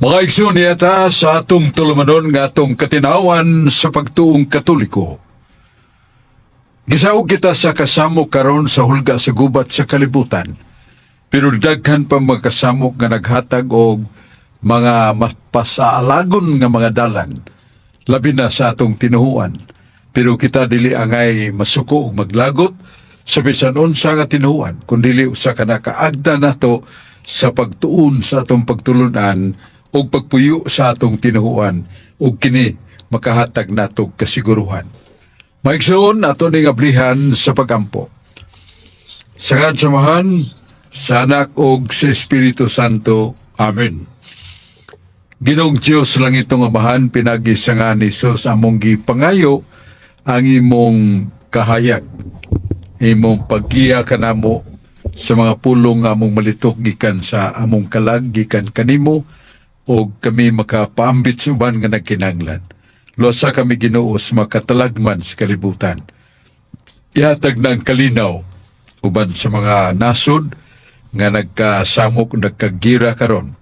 Mga igsoon, niya sa atong tulumanon nga atong katinawan sa pagtuong Katoliko. Gisaog kita sa kasamok karon sa hulga sa gubat sa kalibutan. Pero daghan pa mga kasamok nga naghatag og mga mapasaalagon nga mga dalan, labi na sa atong tinuhuan. Pero kita dili angay masuko og maglagot sa bisan unsa nga tinuhuan, kundili usa ka nakaagda nato sa pagtuon sa atong pagtulunan ug pagpuyo sa atong tinuhuan, ug kini makahatag nato kasiguruhan. Maigsoon, ato ning ablihan sa pagampo. Sa ngalan sa Amahan, sa Anak ug sa Espiritu Santo. Amen. Ginoong Diyos, langitnong Amahan, pinagi sa ngalan ni Jesus among gipangayo ang imong kahayag, imong paggiya kanamo sa mga pulong nga among malitok gikan sa among kalag, gikan kanimo, og kami makapaambit sa uban nga nagkinahanglan. Luwasa kami, Ginoo, sa makatalagman sa kalibutan. Ihatag ng kalinaw uban sa mga nasod nga nagkasamok, nagkagira karon.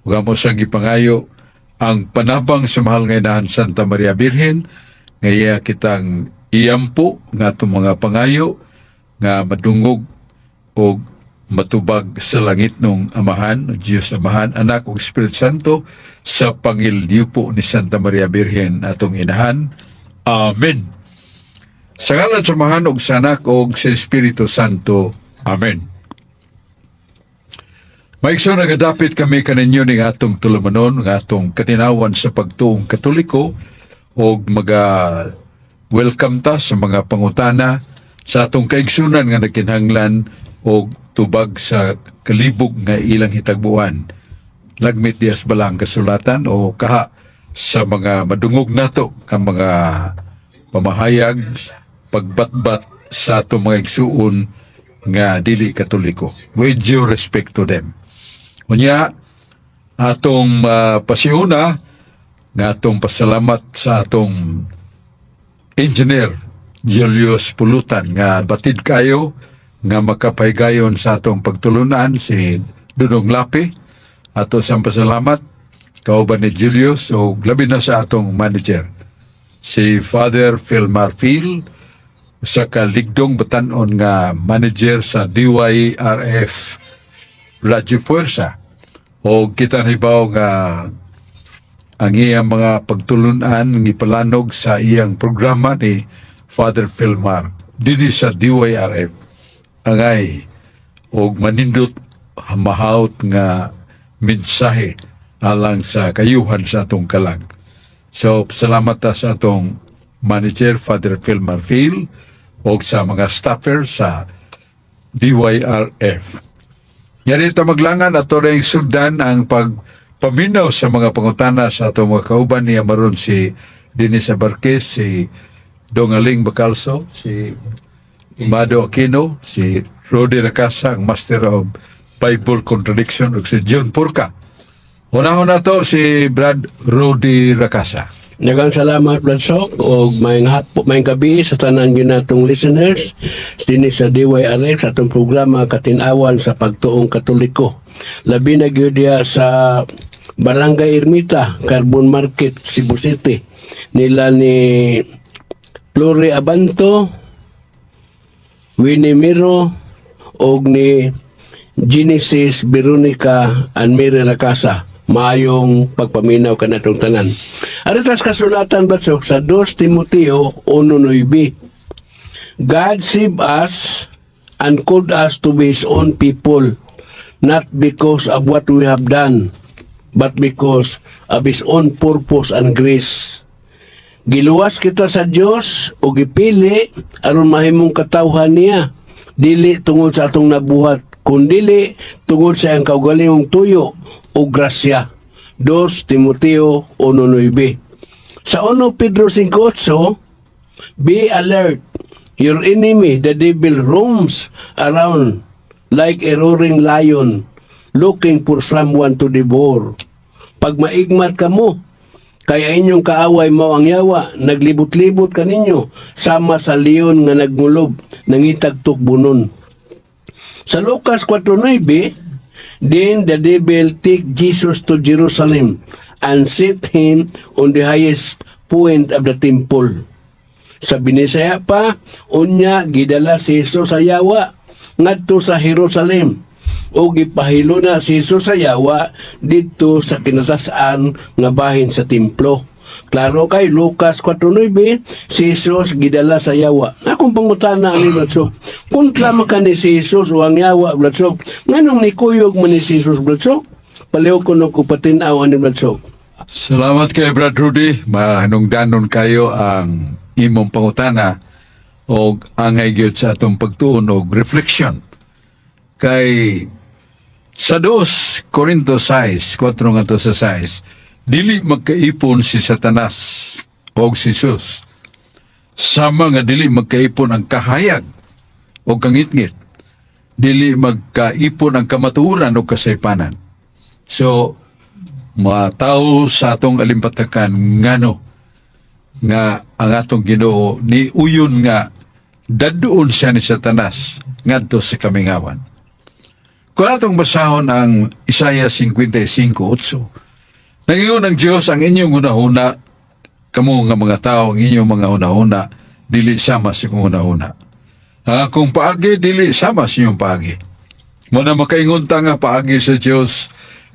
Ug amo sang gipangayo ang panabang sa mahal nga inahan Santa Maria Birhen nga iya kitang iampo nga atong mga pangayo nga madungog og matubag sa langit ng Amahan, Diyos Amahan, Anak ug Espiritu Santo sa pangilyupo ni Santa Maria Birhen atong inahan. Amen. Sa ngalan sa Amahan ug sa Anak ug sa Espiritu Santo. Amen. Maigsoon, nagadapit kami kaninyo ning atong tulumanon nga atong katinawan sa pagtuong Katoliko og maga welcome ta sa mga pangutana sa atong kaigsunan nga nagkinahanglan og tubag sa kalibog nga ilang hitagbuan. Lagmit diyas balang kasulatan o kaha sa mga madungog nato nga mga pamahayag, pagbatbat sa atong mga igsuon nga dili Katoliko. With due respect to them. Unya, atong pasiuna nga atong pasalamat sa atong engineer Julius Pulutan nga batid kayo nga makapahigayon sa atong pagtulunan, si Dudong Lapi. Ato sang pasalamat kauban ni Julius o labi na sa atong manager si Father Phil Marfil, sa kaligdong batanon nga manager sa DYRF Radyo Fuerza, o kita hibaw nga ang iyang mga pagtulunan gipalanog sa iyang programa ni Father Philmar dinhi sa DYRF angay og manindot, mahawt nga mensahe alang sa kayuhan sa atong kalag. So, salamat ta sa atong manager Father Phil Marfil og sa mga staffer sa DYRF. Yari ito maglangan, ato rin sundan ang pagpaminaw sa mga pangutana sa atong mga kauban niya maron, si Dennis Abarquez, si Dongaling Bacalso, si Mado Aquino, si Rody Racasa, ang Master of Bible Contradiction, ug si John Purca. Una-una to si Brad Rody Racasa. Daghang salamat, Brad Sok, og maayong hapo, maayong gabi sa tanan gyud natong listeners dinhi sa DYRF sa atong programa Katinawan sa Pagtuong Katoliko. Labi na gyud diha sa Barangay Ermita, Carbon Market, Cebu City. Nila ni Flori Abanto, Winnie Miro og ni Genesis Veronica and Mary Racasa. Maayong pagpaminaw kanatong tanan. Aritas kasulatan batsok sa 2 Timoteo 1:9. God saved us and called us to be His own people, not because of what we have done, but because of His own purpose and grace. Giluwas kita sa Dios o gipili aron mahimong katawhan niya. Dili tungod sa atong nabuhat, kundili tungod sa iyang kaugalingong tuyo o grasya. 2 Timoteo 1:9. Sa 1 Pedro 5:8, "Be alert. Your enemy, the devil, roams around like a roaring lion, looking for someone to devour. Pagmaigmat kamo, kay inyong kaaway mao ang yawa, naglibot-libot kaninyo, sama sa leon nga nagmulob, nangitag tukbonon." Sa Lucas 4:9, Then the devil take Jesus to Jerusalem and set him on the highest point of the temple. Sa Binisaya pa, unya gidala si Jesus sa yawa ngadto sa Jerusalem o gipahiluna si Jesus sa yawa didto sa kinatasan nga bahin sa templo. Klaro kay Lucas 4:9, si Jesus gidala sa yawa. Akong pangutana ani, Brad Sob, kontra man ka ni si Jesus o ang yawa, Brad Sob, nganong nikuyog man ni si Jesus, Brad Sob? Palihog ko no kupatin-aw ani, Brad Sob. Salamat kay Brad Rudy. Mahinungdanon kayo ang imong pangutana o angay gyud sa atong pagtuon og reflection. Kay sa 2 Corinto 6, 4 ngadto sa 6, dili magkaipon si Satanas o si Jesus. Sama nga dili magkaipon ang kahayag o kangitngit. Dili magkaipon ang kamatuoran o kasaypanan. So, matawo sa atong alimpatakan ngano nga ang atong Ginoo ni uyon nga daduon siya ni Satanas ngadto sa kamingawan. Kung atong basahon ang Isaiah 55:8, nangingon ang Diyos, "Ang inyong hunahuna, kamo nga mga tao, ang inyong mga hunahuna, dili sama sa akong hunahuna. Ang akong paagi, dili sama sa inyong paagi." Mao na makaingon ta nga paagi sa Diyos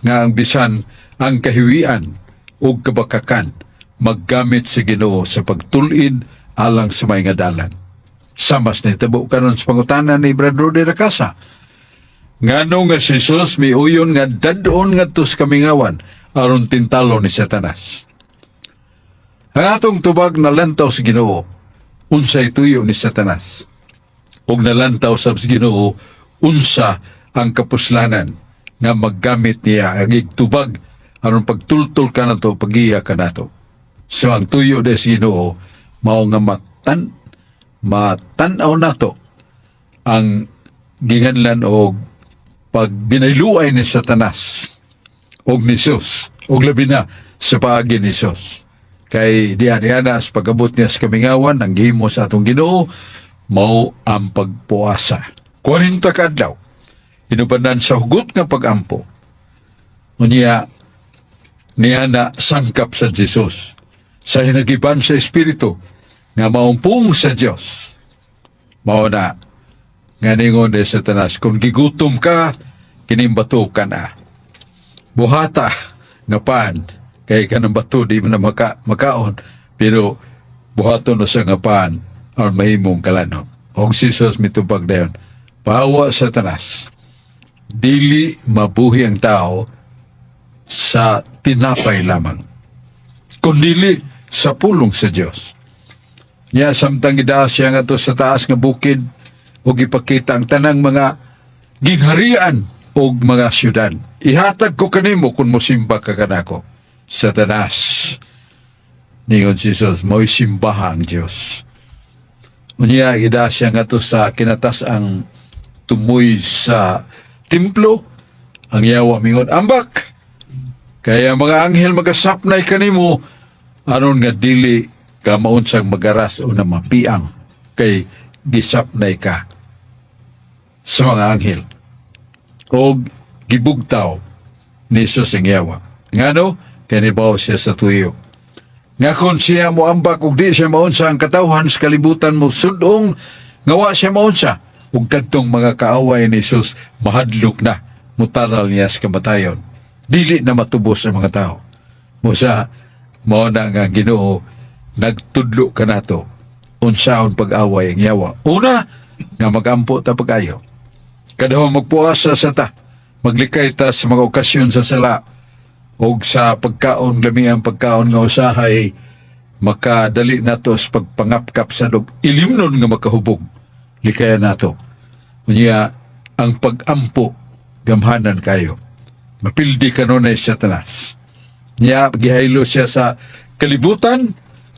nga ang bisan ang kahiwian ug kabakakan maggamit sa Ginoo sa pagtulid alang sa may nga dalan. Samas nitabo karon sa pangutana ni Brad Rudy Rakasa. Ngano nga si Jesus miuyon nga dadon ngadto sa kamingawan aron tintalo ni Satanas? Ang atong tubag, nalantaw sa Ginoo unsay tuyo ni Satanas. Ug nalantaw sa Ginoo unsa ang kapuslanan nga maggamit niya ang igtubag aron pagtultol kanato, pagiya kanato. So ang tuyo de sa Ginoo mao nga matan-aw nato ang ginganlan og pagbinayluay ni Satanas og ni Jesus og labi na sa paagi ni Jesus. Kay diyan diyan sa pag-abot niya sa kamingawan, ang gihimo sa atong Ginoo mao ang pagpuasa. 40 ka adlaw inubanan sa hugot nga pagampo. Unya niya na sangkap sa Jesus sa hinagiban sa Espiritu nga maumpong sa Dios. Mao na nga ningon ni Satanas, "Kung gigutom ka, kining bato ka na. Buhata nga pan, kay kanang bato di man na makaon, pero buhaton na sa nga pan aron mahimong kalanon." Og si Jesus mitubag dayon, "Pahawa, Satanas. Dili mabuhi ang tao sa tinapay lamang, kundili sa pulong sa Dios." Nya samtang gidaa siya ngadto sa taas nga bukid ug ipakita ang tanang mga gingharian ug mga syudad. "Ihatag ko kanimo kung mosimba ka kanako." "Satanas," ningon si Jesus, "mo'y simbaha ang Dios." Unya gidaa siya ngadto sa kinatas-ang tumoy sa templo. Ang yawa mingon, "Ambak! Kaya mga anghel magasapnay kanimo aron nga dili ka maunsang magaras o na mapiang kay gisapnay ka sa mga anghel." Og gibugtaw ni Jesus ang yawa. Ngano? Kay nibaw siya sa tuyo nga kung siya moambak ug di siya maunsa, ang katawhan sa kalibutan mo sudong nga wa siya maunsa ug kadtong mga kaaway ni Jesus mahadlok na mutaral niya sa kamatayon. Dili na matubos ang mga tao. Musa mao na nga ang Ginoo nagtudlo kanato unsaon pag-away ang yawa. Una, nga magampo ta pag-ayo. Kadaho magpuasa sa ta, maglikay ta sa mga okasyon sa sala og sa pagkaon, lami ang pagkaon nga usahay makadali nato sa pagpangapkap sa dog ilimnon nga makahubog, likayan nato. Unya ang pagampo gamhanan kayo, mapildi kanunay Satanas. Nya gihaylo siya sa kalibutan,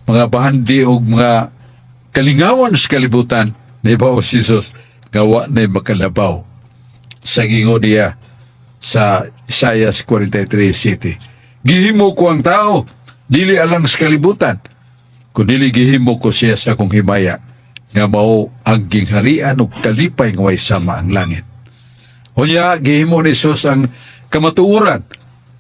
mga bahandi og mga kalingawan sa kalibutan. Nibaw si Jesus nga wa na'y makalabaw sa gingon niya sa Isaiah 43:7, "Gihimo ko ang tao, dili alang sa kalibutan, kundi gihimo ko siya sa akong himaya, nga mao ang gingharian ug kalipay nga way sama ang langit." Unya gihimo ni Jesus ang kamatuoran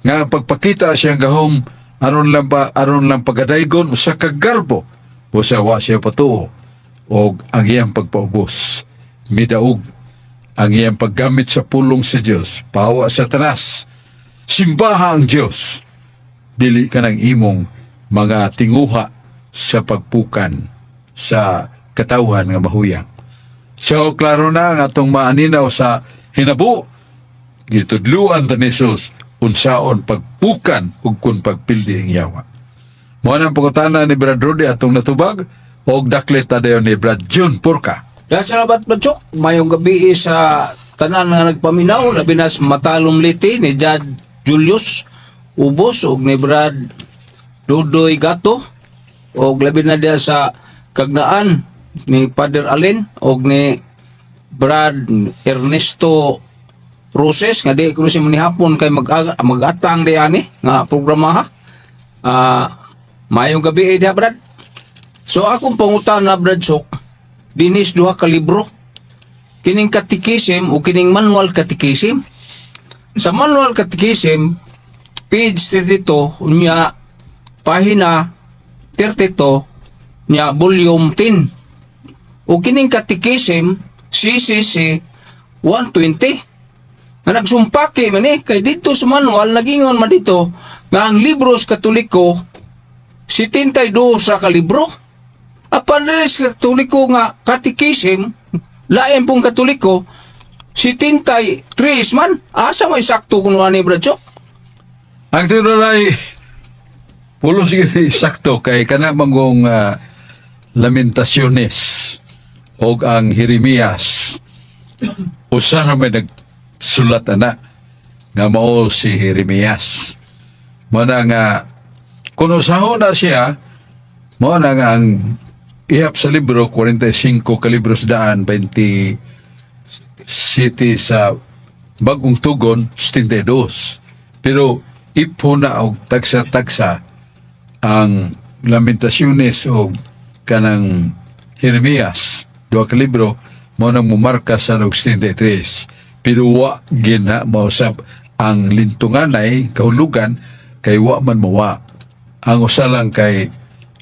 nga ang pagpakita siyang gahom aron lang ba aron lang pagadaygon usa ka garbo usa wa siya patuo, og ang iyang pagpaubos midaog ang iyang paggamit sa pulong sa Dios pawa sa Satanas. Simbaha ang Dios, dili ka ng imong mga tinguha sa pagpukan sa katawhan nga mahuyang. So, klaro na ang atong maaninaw sa hinabo. Gitudluan ta ni Jesus unsaon pagpukan ug kun pagpildi ang yawa. Mao nang pangutana ni Brad Rudy atong natubag og daklit ta dayon ni Brad June Purka. Daghang salamat, Bachok. Mayong gabi sa tanan nga nagpaminaw, labi na sa Matalom, Leyte, ni Jad Julius Ubos ug ni Brad Dudoy Gato og labi na diya sa Kagnaan ni Father Allen og ni Brad Ernesto Roses nga di ko siya manihapon kay mag magatang di ani nga programa ha. Ah, mayong gabi diha, Brad. So akong pangutana, Brad Sok, dinis duha ka libro. Kining Catechism o kining Manual Catechism. Sa Manual Catechism, page 32, unya pahina 32, nya volume 10. O kining Catechism, CCC 120. Na nagsumpaki man eh, kay dito sa manual, nagingon man dito, nga ang libros Katoliko, 72 sa kalibro. Apan rin sa Katoliko nga Catechism, lain pong Katoliko, 73 man. Asa may sakto kung ano ni Brad Chok? Ang tinuray, pulos sige sakto kay kana manggong Lamentaciones og ang Jeremias. Usa na may nagsulat ana nga mao si Jeremias. Mao na nga kung usahon na siya, mao na nga ang ihap sa libro 45 kalibros daan 20 city sa Bagong Tugon 72. Pero ipo na og tagsa-tagsa ang Lamentaciones o kanang Jeremias, duha ka libro, mao nang mumarka sa og 73. Pero wa gina mausab ang lintunganay kahulugan kay wa man mawa. Ang usa lang kay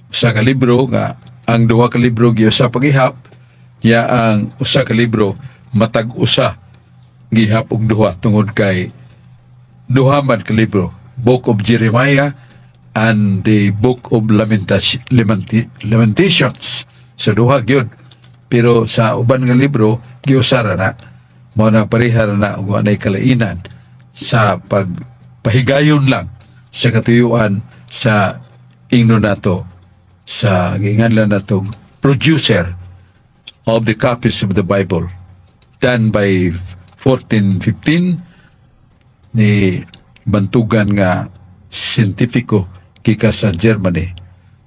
usa ka libro nga ang duha ka libro giusa pagihap ya ang usa ka libro matag usa gihap og duha tungod kay duha man ka libro, Book of Jeremiah and the Book of Lamentations. So duha gyud, pero sa uban nga libro giusara na. Mao na pareha na ug anay kalainan sa pagpahigayon lang sa katuyuan sa ingno nato sa giinganlan nato producer of the copies of the Bible done by 1415 ni bantugan nga siyentifiko gikan sa Germany,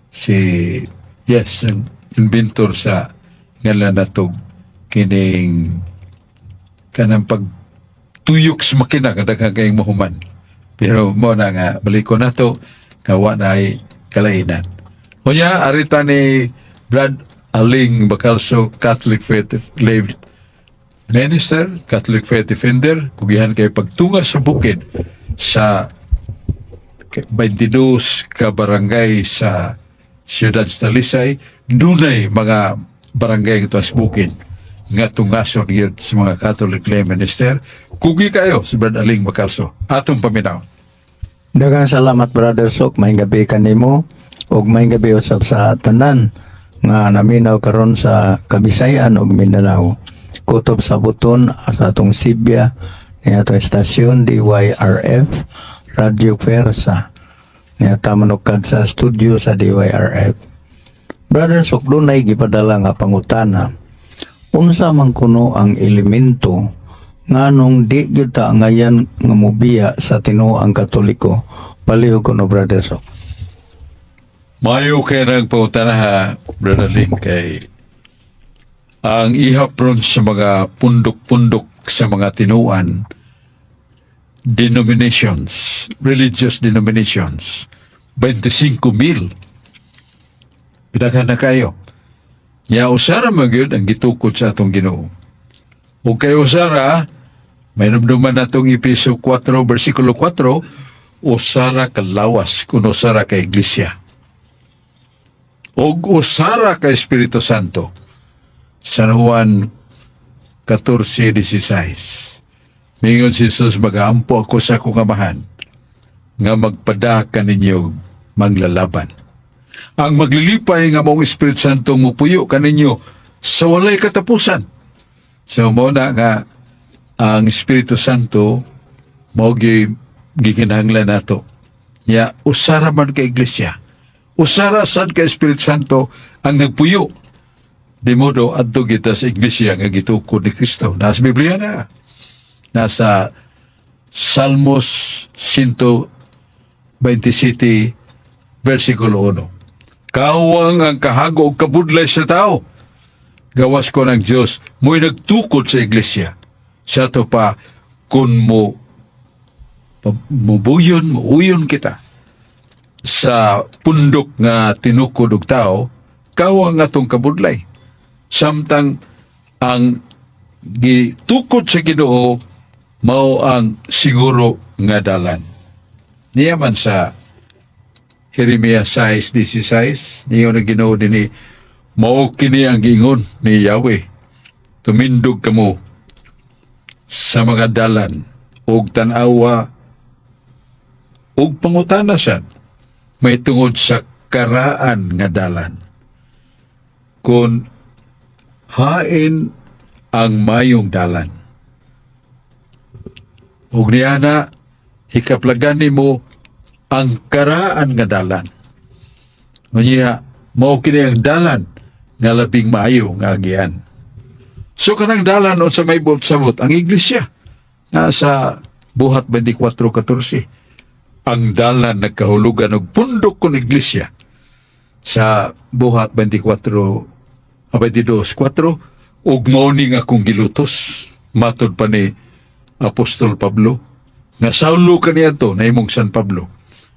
si, yes, ang inventor sa ngalan nato kining kanang pagtuyok sa makina nga daghan kayong mahuman. Pero mo na nga baliko nato nga wa na ay kalainan. Unya arita ni Brad Aling Bacalso, Catholic Faith Lay Minister, Catholic Faith Defender, kugihan kay pagtunga sa bukid sa 22 ka barangay sa siyudad sa Talisay, dunay mga barangay ito sa bukid nga tungason gyud sa mga Catholic lay minister. Kugi kayo si Brad Aling Bacalso. Atong paminaw. Daghang salamat, Brother Sok, maayong gabi kanimo ug maayong gabi usab sa tanan nga naminaw karon sa Kabisayan ug Mindanao. Kutob sa buton sa atong Sibya ni atong estasyon DYRF Radio Persa ni manukad sa studio sa DYRF. Brother Sok, dunay gipadala nga pangutana. Unsa man kuno ang elemento nganong di gyud ta angayan nga mobiya sa tinuang Katoliko? Palihog kuno, Brother Sok. Mayo kay nang pangutana ha, Brother Ling, kay ang ihap ron sa mga pundok-pundok sa mga tinuan denominations, religious denominations, 25 mil. Pidaghan na kayo. Ya usara man gyud ang gitukod sa atong Ginoo. O kay usara, Mahinumduman natong Epeso 4, versikulo 4, usara ka lawas kun usara ka iglesia. Og usara ka Espiritu Santo. San Juan 14:16. Mingon si Jesus, "Magaampo ako sa akong Amahan nga magpadala kaninyo manglalaban." Ang maglilipay nga maong Espiritu Santo mupuyo kaninyo sa walay katapusan. So mao na nga ang Espiritu Santo mao gikinahanglan nato. Ya usara man ka iglesia. Usara sad ka Espiritu Santo ang nagpuyo. Di modo adto kita sa iglesia nga gitukod ni Kristo. Nasa Biblia na. Nasa Salmos 127 versikulo 1. Kawang ang kahago og kabudlay sa tao. Gawas kon ang Diyos mo'y nagtukod sa iglesia. Sa ato pa, kung mo mubuyon, muuyon kita sa pundok nga tinukod og tao, kawang atong kabudlay. Samtang ang gitukod sa Ginoo mao ang siguro nga dalan. Niya man sa Jeremias 6:16, niyo na Ginoo dinhi, "Mao kini ang giingon ni Yahweh: Tumindog kamo sa mga dalan ug tan-awa ug pangutana sad may tungod sa karaan nga dalan kung hain ang mayong dalan. Ug niana hikaplagan nimo ang karaan nga dalan. Unya mao kini ang dalan nga labing maayo nga agian." So kanang dalan unsa may buot sabot ang iglesia nasa Buhat 24:14. Ang dalan nagkahulugan og pundok kon iglesia sa Buhat 24 22:4, ug mao ning akong gilutos matod pa ni Apostol Pablo nga Saulo kaniadto nahimong San Pablo.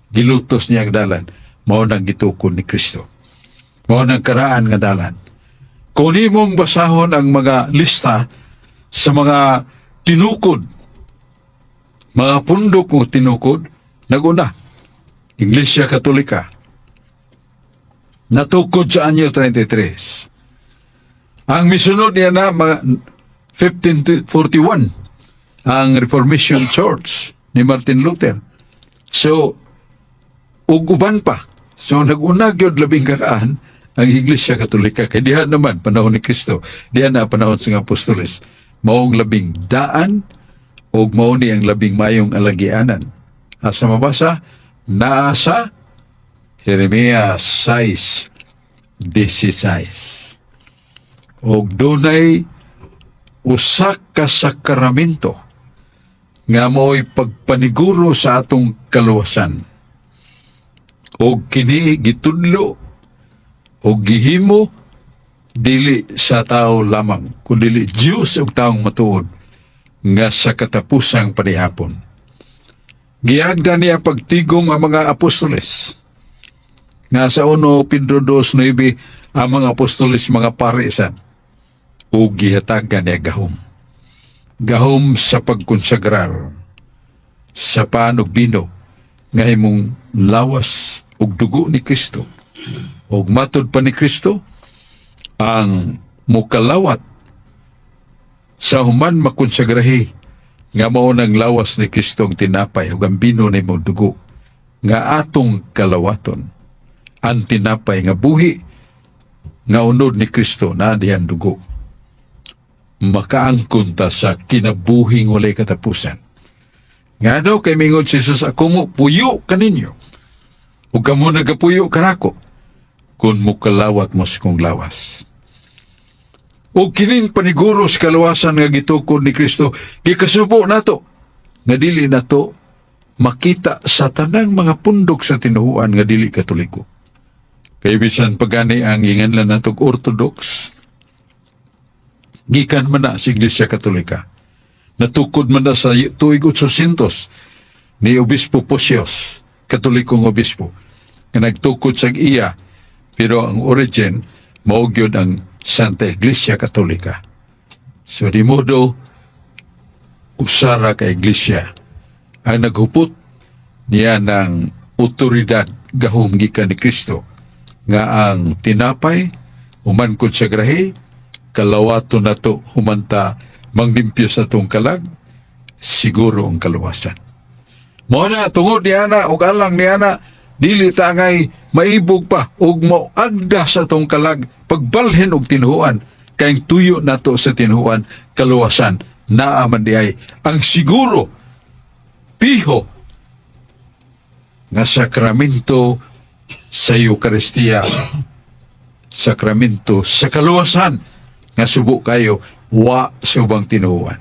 Gilutos niya ang dalan, mao nang gitukod ni Kristo, mao nang karaan nga dalan. Kung imong basahon ang mga lista sa mga tinukod, mga pundok ng tinukod, naguna Iglesia Katolika, natukod sa anyo 33. Ang misunod niya na mga 1541, ang Reformation Church ni Martin Luther. So, ug uban pa. So, nag-una gyud labing karaan ang Iglesia Katolika. Kay diha naman, panahon ni Kristo, diha na panahon sa mga apostoles. Maong labing daan ug mao ni ang labing mayong alagianan. Asa mabasa? Naa sa Jeremias 6:16. Og dunay usa ka sakramento nga mo'y pagpaniguro sa atong kaluwasan. Og kini gitudlo og gihimo dili sa tao lamang, kundi Diyos ug taong matuod nga sa katapusang panihapon. Giagda niya pagtigom ang mga apostoles. Nga sa 1 Pedro 2:9, ang mga apostoles mga pari sad ug gihatagan niya gahom. Gahom sa pagkonsagrar sa pan ug bino nga himong lawas ug dugo ni Kristo. Ug matod pa ni Kristo, ang mukalawat sa human makonsagrahi nga mao nang lawas ni Kristo ang tinapay ug ang bino na imong dugo nga atong kalawaton. Ang tinapay nga buhi nga unod ni Kristo na diyan dugo, makaangkon ta sa kinabuhing walay katapusan. Ngano kay mingon si Jesus, "Ako mo puyo kaninyo ug kamo nagapuyo kanako kung mukalawat mo sa kong lawas." O kining paniguro sa kaluwasan nga gitukod ni Kristo, gikasubo nato nga dili nato makita sa tanang mga pundok sa tinuhuan nga dili Katoliko. Kay bisan pagani ang inganlan natog Orthodox, gikan man na sa Iglesia Katolika. Natukod man na sa tuig 800 ni Obispo Posios, Katolikong obispo, nga nagtukod sa iya, pero ang origin mao gyud ang Santa Iglesia Katolika. So di modo Usa ra ka iglesia ang naghupot niya ng otoridad, gahom gikan ni Kristo, nga ang tinapay human konsagrahe, kalawato nato human ta manglimpyo sa atong kalag, siguro ang kaluwasan. Mao na, tungod ni ana ug alang ni ana, dili ta angay maibog pa ug moagda sa atong kalag pagbalhin og tinuohan, kay ang tuyo nato sa tinuohan, kaluwasan naa man diay ang siguro piho nga sakramento sa Eucharistia, sakramento sa kaluwasan nga subo kayo wa sa ubang tinuohan.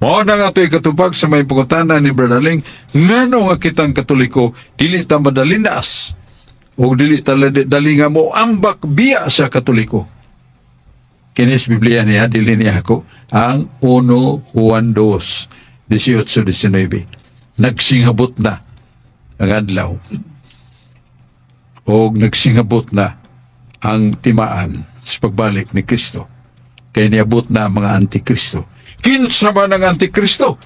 Mao na nga ito'y katubag sa may pangutana ni Brother Ling, ngano nga kitang Katoliko dili ta madalinaas o dili ta dali nga mo ambak biya sa Katoliko. Kinis Biblia niya, dili niya ako, ang 1 Juan 2, 18-19. Nagsingabot na ang adlaw o nagsingabot na ang timaan sa pagbalik ni Kristo. Kaya niabot na ang mga Antikristo. Kinsa man ang Antikristo?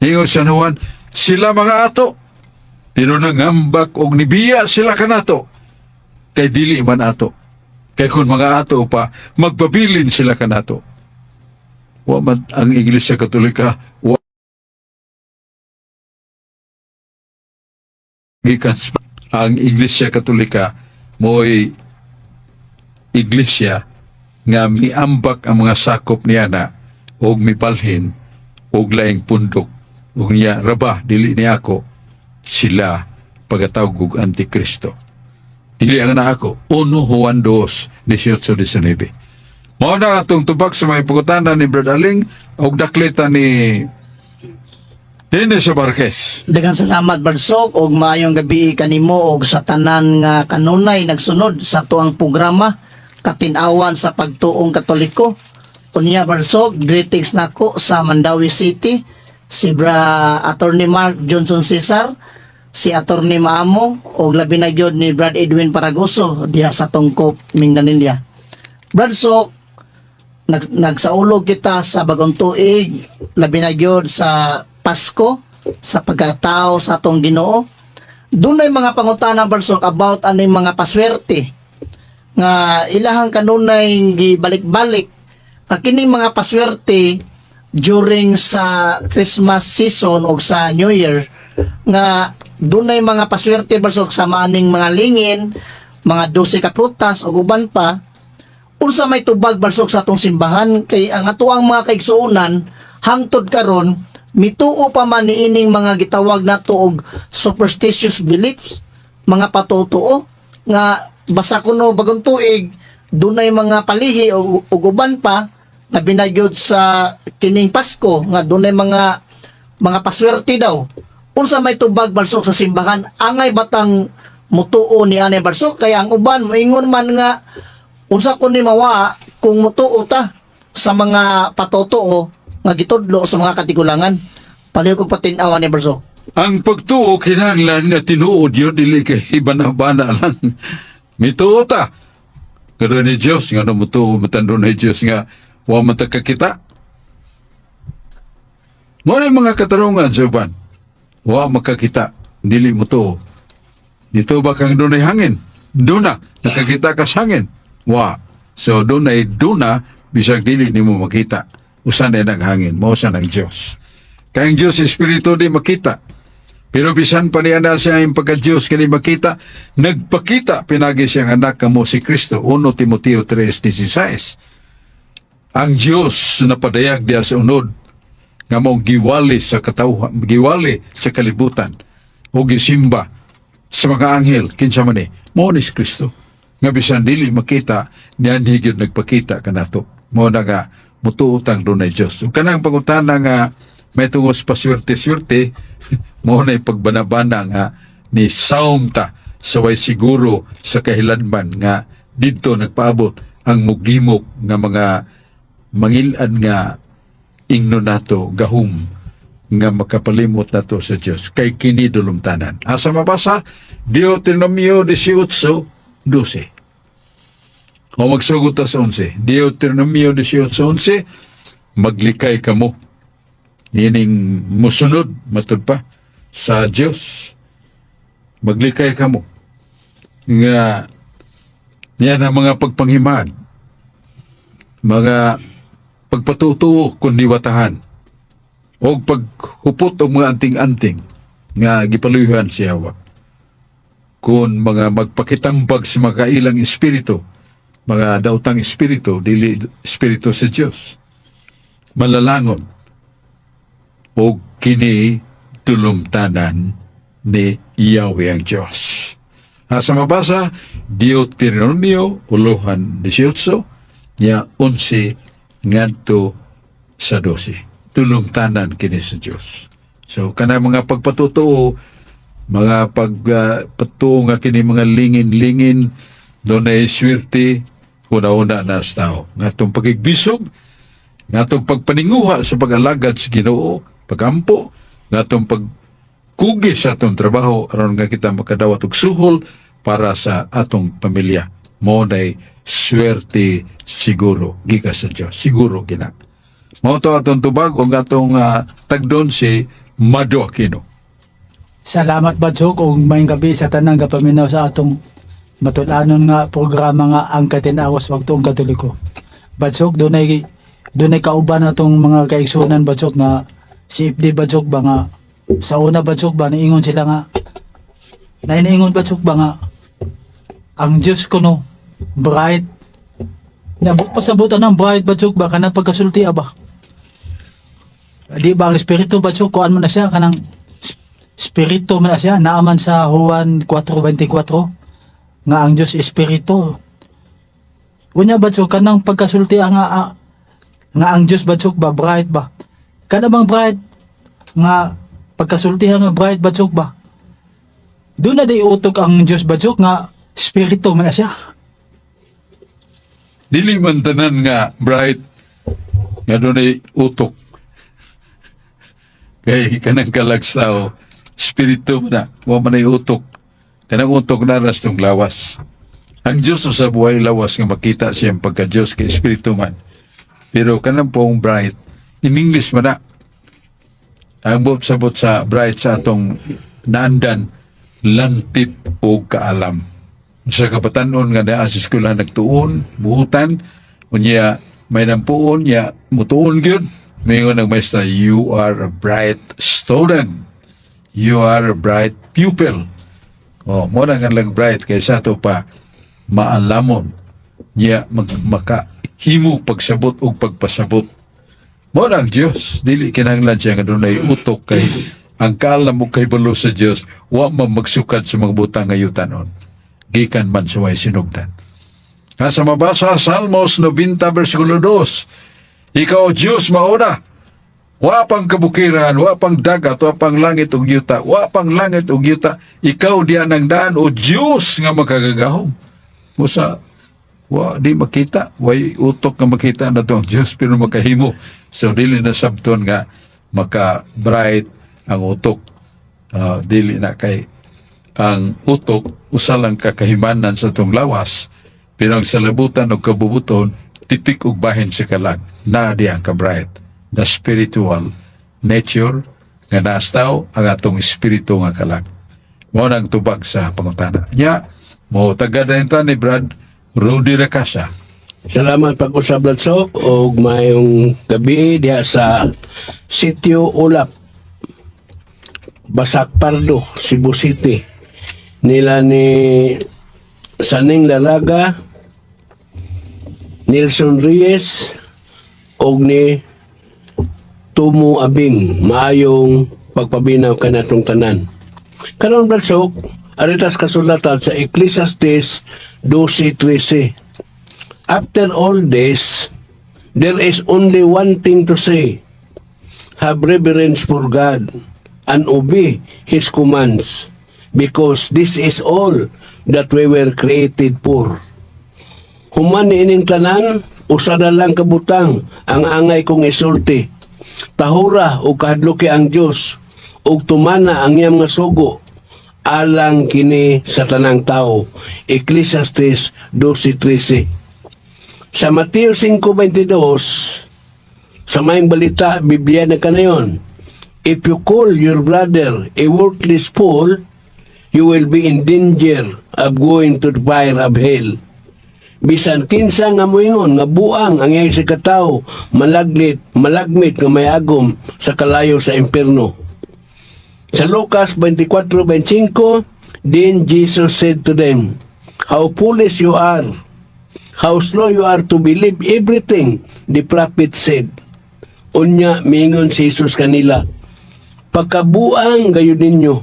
Ningon San Juan, sila mga ato. Pero nangambak og nibiya sila kanato. Kay dili man ato. Kay kung mga ato pa, magpabilin sila kanato. Wa man ang Iglesia Katolika, wa gikan ang Iglesia Katolika mo'y iglesia nga miambak ang mga sakop niya na og mibalhin og laing pundok ug niya raba dili ni ako, sila pagatawag og Antikristo. Dili ang na ako, 1 Juan 2, 18-19. Mao na atong tubag sa may pangutana ni Brad Aling og daklita ni Dennis Barquez. Daghang salamat, Brad Sok, og maayong gabi kanimo og sa tanan nga kanunay nagsunod sa tuang programa Katin-awan sa Pagtuong Katoliko. Unya, Brad Sok, greetings nako sa Mandaue City si Bra Attorney Mark Johnson Cesar, si Attorney Maamo og labi na gyud ni Brad Edwin Paragoso diha sa Tungkop, Minglanilla. Brad Sok, nagsaulog kita sa bagong tuig, labi na gyud sa Pasko, sa pagkatao sa atong Ginoo. Dunay mga pangutana, Brad Sok, about ano yung mga paswerte nga ilahang kanunay gibalik-balik nga kining mga paswerte during sa Christmas season o sa New Year, nga dunay mga paswerte, Brad Sok, sa maning mga lingin, mga 12 ka prutas ug uban pa. Unsa may tubag, Brad Sok, sa atong simbahan, kay ang atoang mga kaigsuonan hangtod karon mituo pa man niining mga gitawag nato og superstitious beliefs, mga patutuo nga basta kuno bagong tuig dunay mga palihi o uban pa na binagyod sa kining Pasko nga dunay mga paswerte daw? Unsa may tubag, Brad Sok, sa simbahan? Angay batang mutuo ni anay, Brad Sok, kaya ang uban moingon man nga unsa kun ni mawa kung mutuo ta sa mga patutuo nga gitudlo sa mga katigulangan? Palihog kog patin-awan ni Brad Sok. Ang pagtuo kinahanglan nga tinuod yun, dili kay ibana-bana lang. Mituo ta. Nga ni Diyos, nga no mutuo matando ni Diyos nga wa man ta kakita. Mao na yung mga katarungan sa uban. Wa makakita, dili mo tuo. Dito ba kang dunay hangin? Duna, nakakita ka sa hangin? Wa. So dunay duna, bisag dili nimo makita. Usa na ang hangin, mao sa ng Diyos. Kay ang Diyos Espiritu, di makita. Pero bisan pa niya na siya ang pagka-Diyos kini makita, nagpakita pinagi siyang anak kamo si Kristo. 1 Timoteo 3:16. Ang Diyos napadayag diya sa unod nga mao giwali sa katawhan, giwali sa kalibutan o gisimba sa mga anghel. Kinsa man ni? Mao ni si Kristo. Nga bisan dili makita, niyan higit nagpakita kanato. Mao na nga mutuo tang dunay Dios. Ug kanang pangutana nga may tungos paswerte-swerte, mao na pagbanabana nga ni saom ta sa way siguro sa kahilanman nga didto nagpaabot ang mugimok nga mga mangilad nga ingno nato gahum nga makapalimot nato sa Dios, kay kini dulumtanan. Asa mabasa? Deuteronomio 18:12. O magsugot ta sa 11. Deuteronomio 18:11, maglikay kamo. Nining musunod matud pa sa Dios. Maglikay kamo nga yan ang mga pagpanghimad, mga pagpatutuo kung diwatahan, o paghupot og mga anting-anting nga gipaluyuhan si Hawa. Kung mga magpakitambag sa mga kailang espiritu, mga daotang espiritu, dili espiritu sa Dios, malalangon, o kini tulumtanan ni Yahweh ang Diyos. Sa mabasa, Deuteronomio, uluhan 18, niya 11, ngadto sa 12. Tulumtanan kini sa Diyos. So, kana mga pagpatutuo, mga pagpatuo nga kini mga lingin-lingin, dunay swerte, huna-huna na sa tao. Ngatong pakigbisog, ngatong pagpaninguha sa pag-alagad sa Ginoo, pagampo, ngatong pagkugi sa atong trabaho aron nga kita makadawat og suhol para sa atong pamilya. Mao nay swerte siguro gikan sa Dios. Siguro gina. Mao to atong tubag ug atong tagdon si Mado Aquino. Salamat, Badsok, ug maayong gabi sa tanang gapaminaw sa atong matul-anon nga programa nga Ang Katinawas Pagtuong Katoliko. Badsok, dunay kauban atong mga kaigsunan, Badsok, nga si FD, Badsok, ba nga sa una, Badsok, ba niingon sila nga nainiingon, Badsok, ba nga ang Diyos kuno bright. Nabot pa sa butan ng bright, Badsok, ba kanang pagkasulti ba? Di ba ang espiritu, Badsok, kuan mo na siya kanang spirito man na siya, naaman sa Juan 4:24 nga ang Dios espiritu. Unya, Badsok, kanang pagkasulti ang nga, nga ang Dios, Badsok, ba bright ba, kana bang bright nga pagkasulti nga bright, Badsok, ba doon na di utok ang Dios, Badsok, nga spirito man na siya? Dili man tanan nga bright nga dunay utok. Kay kanang kalag sa tao, spirito man na, wa man ay utok. Kanang utok na ras tong lawas. Ang Diyos sa buhay lawas nga makita siyang pagka Diyos kay espiritu man. Pero kanang pong bright, in English man na. Ang buot sabot sa bright sa atong naandan, lantip o kaalam. Sa kabatanon nga naa sa eskwela nagtuon, buhutan, unya may nampuon, nya mutuon gyud. Mingon ang maestra, "You are a bright student. You are a bright pupil." Oh, mo na nga lang bright kay sa ato pa maalamon niya mag makahimo pagsabot ug pagpasabot. Mo na ang Dios, dili kinahanglan siya nga dunay utok kay ang kaalam ug kahibalo sa Dios wa man magsukad sa mga butang nga yutanon. Gikan man sa way sinugdan. Ha, sa mabasa, Salmos 90 versikulo 2. Ikaw, Diyos, mauna. Wa pang kabukiran, wa pang dagat, wa pang langit ug yuta, wa pang langit ug yuta. Ikaw diyan ang daan, o Diyos nga makagagahom. Musa, wa di makita, way utok nga makita na to ang Diyos pero makahimo. So dili na sabton nga maka bright ang utok. Ah, dili na kay ang utok usa lang kakahimanan sa atong lawas, pero ang salabutan og kabubuton tipik og bahin sa kalag na di ang ka-bright, the spiritual nature nga naas tao, ang atong espiritu nga kalag. Mao nang tubag sa pangutana nya mo tagad ta ni Brad Rudy Racasa. Salamat pag-usab, Latsok, og maayong gabi diha sa Sitio Ulap, Basak Pardo, Cebu City. Nila ni Saning Lalaga, Nelson Reyes og ni Tumo Abing. Maayong pagpaminaw kanatong tanan. Karon, Bradsok, aritas kasulatan sa Ecclesiastes 12:13. After all this, there is only one thing to say. Have reverence for God and obey His commands, because this is all that we were created for. Human niining tanan, usa na lang kabutang ang angay kong isulti. Tahura o kahadluki ang Dios ug tumana ang iyang mga sugo, alang kini sa tanang tao. Ecclesiastes 12:13. Sa Mateo 5:22, Sa Maayong Balita, Biblia na kanayon, "If you call your brother a worthless fool, you will be in danger of going to the fire of hell." Bisan kinsa nga moingon nga buang ang iyang katawo, malaglit, malagmit nga may agom sa kalayo sa impierno. Sa Lucas 24:25, "Then Jesus said to them, 'How foolish you are! How slow you are to believe everything the prophet said.'" Unya, miingon si Jesus kanila, "Pagkabuang gayud ninyo,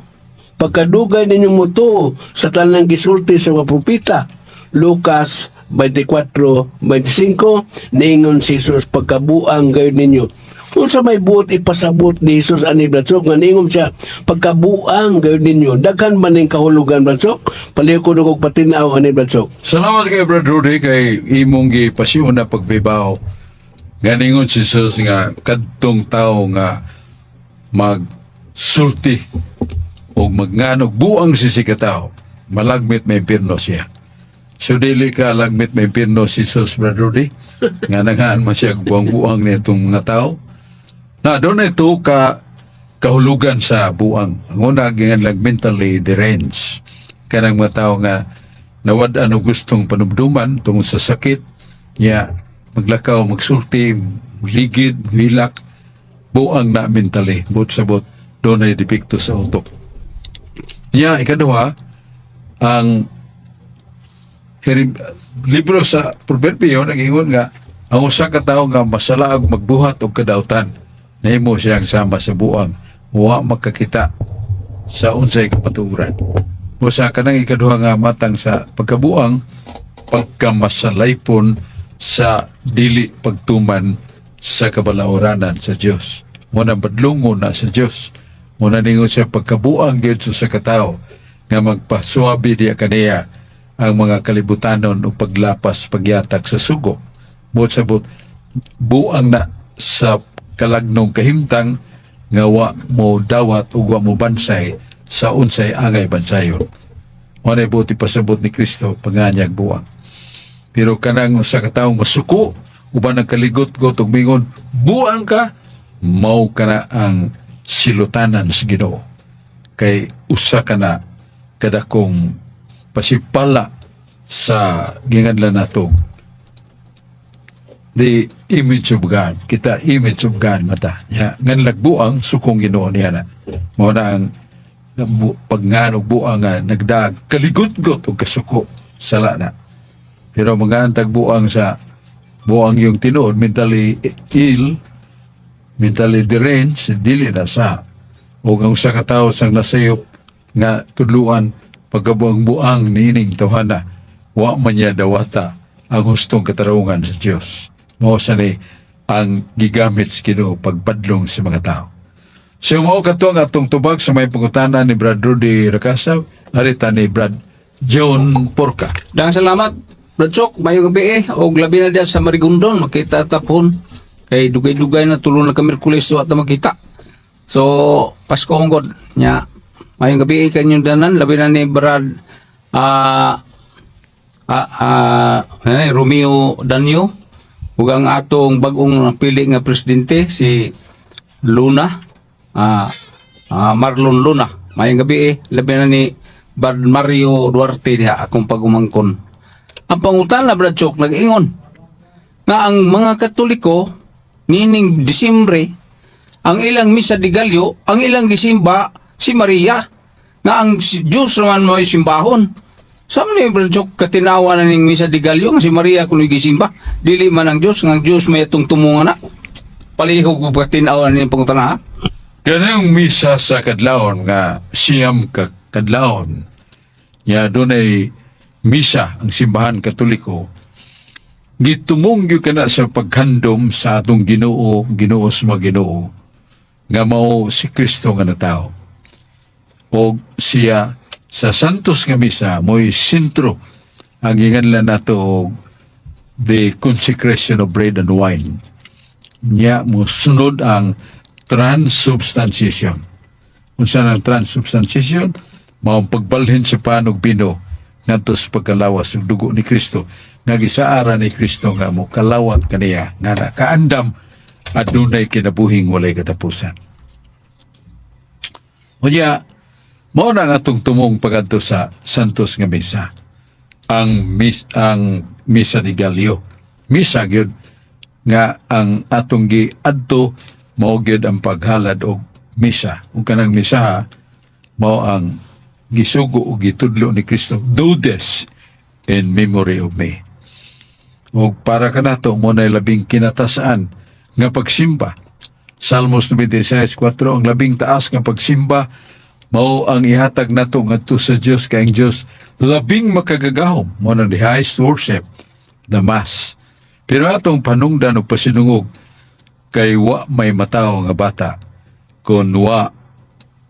pagkadugay ninyo mutuo sa tanang gisulti sa mga propeta." Lucas 24:25, niingon si Jesus, "Pagkabuang gayud ninyo." Unsa may buot ipasabot ni Jesus ani, Brad Sok, nga niingon siya, "Pagkabuang gayud ninyo"? Daghan man ning kahulugan, Brad Sok. Palihog ko og patinaw ani, Brad Sok. Salamat kay Brad Rudy kay imong gipasyon na pagbibaw. Ganingon si Jesus nga kadtong tao nga magsulti o magnganog buang si si katao, malagmit may impirno siya. So dili ka lagmit may impirno si Jesus, Brad Rudy, nga nanghaan man siya buang-buang nitong mga tao. Na doon ito ka kahulugan sa buang. Ang una, gingan lang mentally deranged. Kanang mga tao nga nawad-an og gustong panumduman tungod sa sakit, niya maglakaw, magsulti, ligid, hilak, buang na mentally. Buot sabot, doon ay depekto sa utok. Niya, ikaduha, ang libro sa Proverbio nag-ingon nga ang usa ka tawo nga masalaag magbuhat og kadautan, nahimo siyang sama sa buang, wa makakita sa unsay kapatuoran. Usa kanang ikaduha nga matang sa pagkabuang, pagkamasalaypon sa dili pagtuman sa kabalauranan sa Dios. Mo na badlungon na sa Dios. Mo na ningon siya, pagkabuang gyud sa katawo nga magpasuwabe diya kaniya ang mga kalibutanon o paglapas pagyatak sa sugo. Buot sabot, buang na sa kalagnong kahimtang nga wa mo dawat ug wa mo bansay sa unsay angay bansayon. Mo na buot ipasabot ni Kristo panganyag buang. Pero kanang usa ka tawo masuko uban ang kaligot-got ug mingon, "Buang ka," mao kana ang silutanan sa Ginoo. Kay usa ka na kadakong pasipala sa gingadlan nato the image of God. Kita image of God mata. Ya, ngan lagbuang sukong Ginoo niya na. Mao na ang pagnganog buang nga nagdag kaligot-got og kasuko sala na. Pero mga buang sa buang yung tinuod, mentally ill, mentally deranged, dili na sa. O ang usa ka tawo sang nasayop nga tudluan, pagkabuang-buang niining tawhana, wa man niya dawata ang hustong katarungan sa Dios. Mao sa ni ang gigamit sa Ginoo pagbadlong sa mga tao. So mao kato ang atong tubag sa may pangutana ni Brad Rudy Racasa, arita ni Brad John Porca. Daghang salamat, Brad Sok, mayong gabi eh. Og labi na diyan sa Marigondon, makita tapon. Kay dugay-dugay na tulo na ka Miyerkules wa ta makita. So, Pasko honggod nya. Mayong gabi eh kanyong danan, labi na ni Brad Romeo Danyo ug ang atong bag-ong napili nga presidente, si Luna, Marlon Luna. Mayong gabi eh, labi na ni Brad Mario Duarte diha, akong pagumangkon. Ang pangutana, Brad Chok, nag-ingon nga ang mga Katoliko nining Disyembre, ang ilang Misa de Gallo, ang ilang gisimba si Maria, nga ang si Diyos naman mo simbahon. Sa ni Brad Chok, katinawa na ning Misa de Gallo nga si Maria kuno gisimba, dili man ang Diyos, nga ang Diyos may atong tumungan na? Palihog og katinawa na ning pangutana, ha? Kanang misa sa kadlawon nga 9 ka kadlawon ya dunay misa ang Simbahan Katoliko, gitumong gyud kana sa paghandom sa atong Ginoo, Ginoo sa mga Ginoo, nga mao si Kristo nga natawo. Og siya sa Santos nga misa mo'y sentro ang giinganlan nato og the consecration of bread and wine. Nya mo sunod ang transubstantiation. Unsa nang transubstantiation? Mao ang pagbalhin sa pan ug bino ngadto sa pagkalawas ug dugo ni Kristo nga gisaara ni Kristo nga mo kalawat kaniya nga nakaandam Adunay kinabuhing walay katapusan. Unya, mao na ang atong tumong pagadto sa Santos nga Misa. Ang Misa de Gallo. Misa gyud nga ang atong giadto mao gyud ang paghalad og misa. Ug kanang misa mao ang gisugo ug gitudlo ni Kristo. "Do this in memory of me." Ug para kanato mao na labing kinatasaan nga pagsimba. Salmos 96:4, ang labing taas nga pagsimba mao ang ihatag nato ngadto sa Dios, kay ang Dios labing makagagahom. Mao na the highest worship, the Mass. Pero atong panungdan og pasinungog kay wa may matawo nga bata kon wa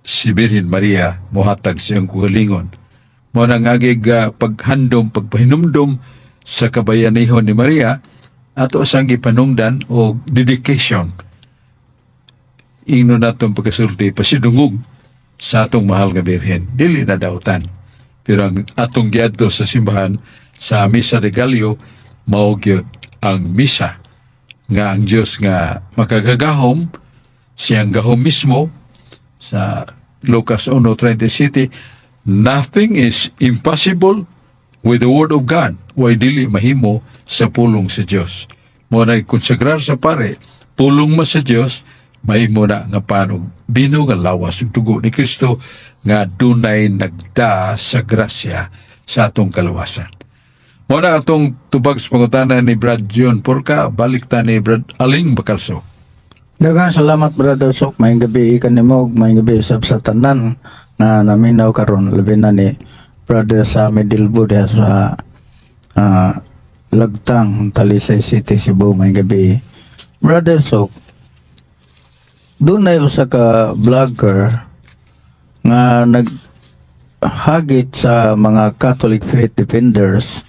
si Birhen Maria mohatag siyang kaugalingon. Mao nang agig paghandom, pagpahinumdom sa kabayanihon ni Maria, ato sang gipanungdan og dedication. Ingno natong pagkasulti, pasidungog sa atong mahal nga Birhen. Dili na dautan. Pero ang atong giadto sa simbahan sa Misa de Gallo, mao gyud ang misa nga ang Dios nga makagagahom, siyang gahom mismo sa Lucas 1:37, "Nothing is impossible with the word of God." Way dili mahimo sa pulong sa Dios. Mao na konsagrar sa pare, pulong mo sa Dios, mahimo na nga pan ug bino nga lawas ug dugo ni Kristo nga dunay nagda sa grasya sa atong kaluwasan. Mao na atong tubag sa pangutana ni Brad John Porca. Balik ta ni Brad Aling Bacalso. Daghang salamat, Brother Sok. Maayong gabi kanimo ug maayong gabi sab sa tanan nga naminaw karon, labi na ni Brother sa Medilbo diha sa Lagtang, Talisay City, Cebu. Maayong gabi. Brother Sok, dunay usa ka vlogger nga naghagit sa mga Catholic faith defenders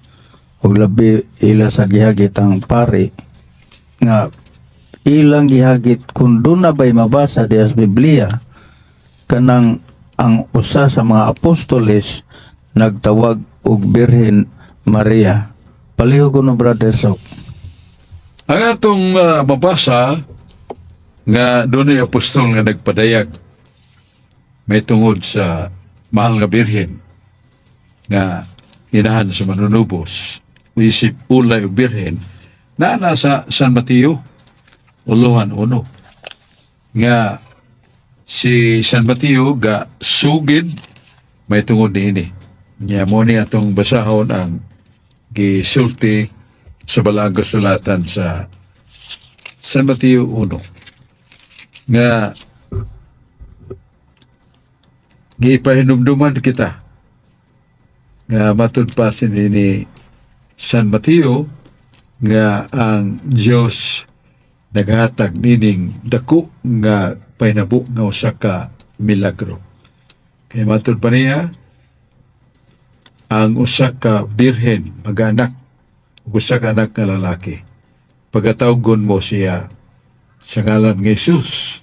ug labi ila sa gihagit ang pari nga ilang gihagit kung doon na ba'y mabasa diya sa Biblia kanang ang usa sa mga apostoles nagtawag og Birhen Maria. Palihog no, Brother Sok. Ang atong mabasa nga dunay apostol nga nagpadayag may tungod sa mahal nga Birhen nga inahan sa manunubos, isip ulay ug birhen, naa na sa San Mateo 1:1 nga si San Mateo ga sugid may tungod niini. Nya mo ni atong basahon ang gisulti sa Balaang Kasulatan sa San Mateo 1 nga gipahinumduman kita nga matud pa ni San Mateo nga ang Dios naghatag nining dako nga pahinabo nga usa ka milagro. Kay matud pa niya, ang usa ka birhen mag-anak ug usa ka anak nga lalaki. Pagatawgon mo siya sa ngalan ng Jesus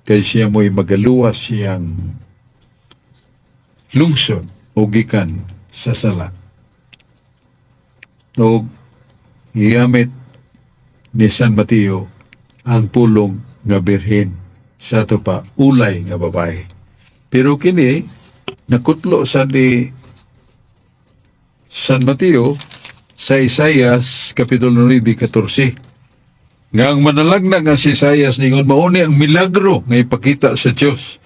kay siya mo'y magaluwas siyang lungsod o gikan sa sala. O gigamit ni San Mateo ang pulong nga birhen sa ato pa ulay nga babae. Pero kini nakutlo sa ni San Mateo sa Isayas Kapitulo 9:14. Nga ang manalagna nga si Isayas ningon mao ni ang milagro nga ipakita sa Dios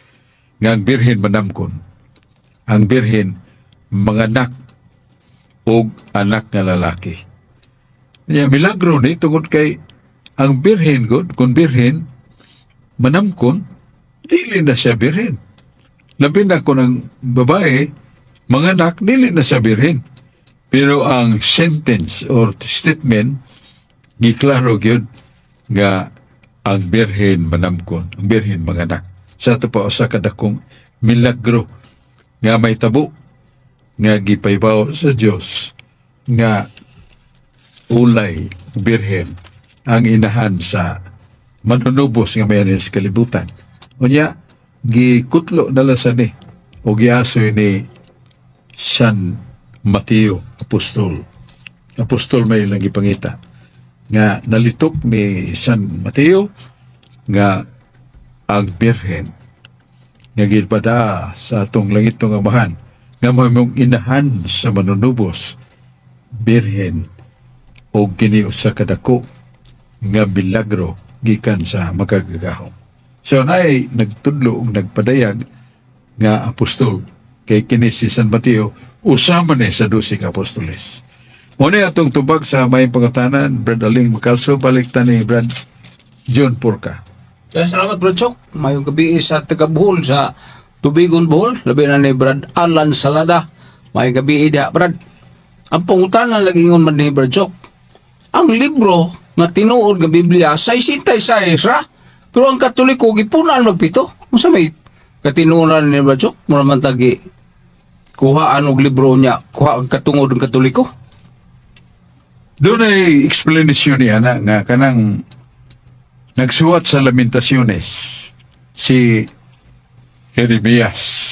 nga ang birhen manamkon. Ang birhen manganak og anak nga lalaki. Ya, milagro ni tungod kay ang birhen gud, kung birhen manamkon, dili na siya birhen. Labi na kung ang babae manganak, dili na siya birhen. Pero ang sentence or statement giklaro gyud nga ang birhen manamkon, ang birhen manganak. Sa ato pa usa ka dakong milagro nga may tabo nga gipahibaw sa Dios nga ulay birhen ang inahan sa manunubos nga may sa kalibutan. Unya, gikutlo na lang sa ni o giasoy ni San Mateo, apostol. Apostol may ilang gipangita. Nga nalitok ni San Mateo nga ang Birhen nga gipada sa atong langitnong Amahan nga mahimong inahan sa manunubos, birhen, o kini usa ka dako nga milagro gikan sa Makagagahom. So naay nagtudlo og nagpadayag nga apostol kay kini si San Mateo usa man ni sa 12 ka apostoles. Mao atong tubag sa may pangutanan, Brad Aling Makalso, balik ta ni Brad John Porca. Eh, salamat, Brad Sok. Mayong gabi sa taga Bohol, sa Tubigon, Bohol. Labi na ni Brad Alan Salada. Mayong gabi diha, Brad. Ang pangutana lagi ingon man ni Brad Sok. Ang libro nga tinuod nga Biblia 66 ra. Pero ang Katoliko gipunan magpito. Unsa may katinuoran ni Brad Sok? Mura man tagi kuhaan og libro niya, kuha ang katungod ng Katoliko. Dunay explanation niya na nga kanang nagsuwat sa Lamentaciones si Jeremias.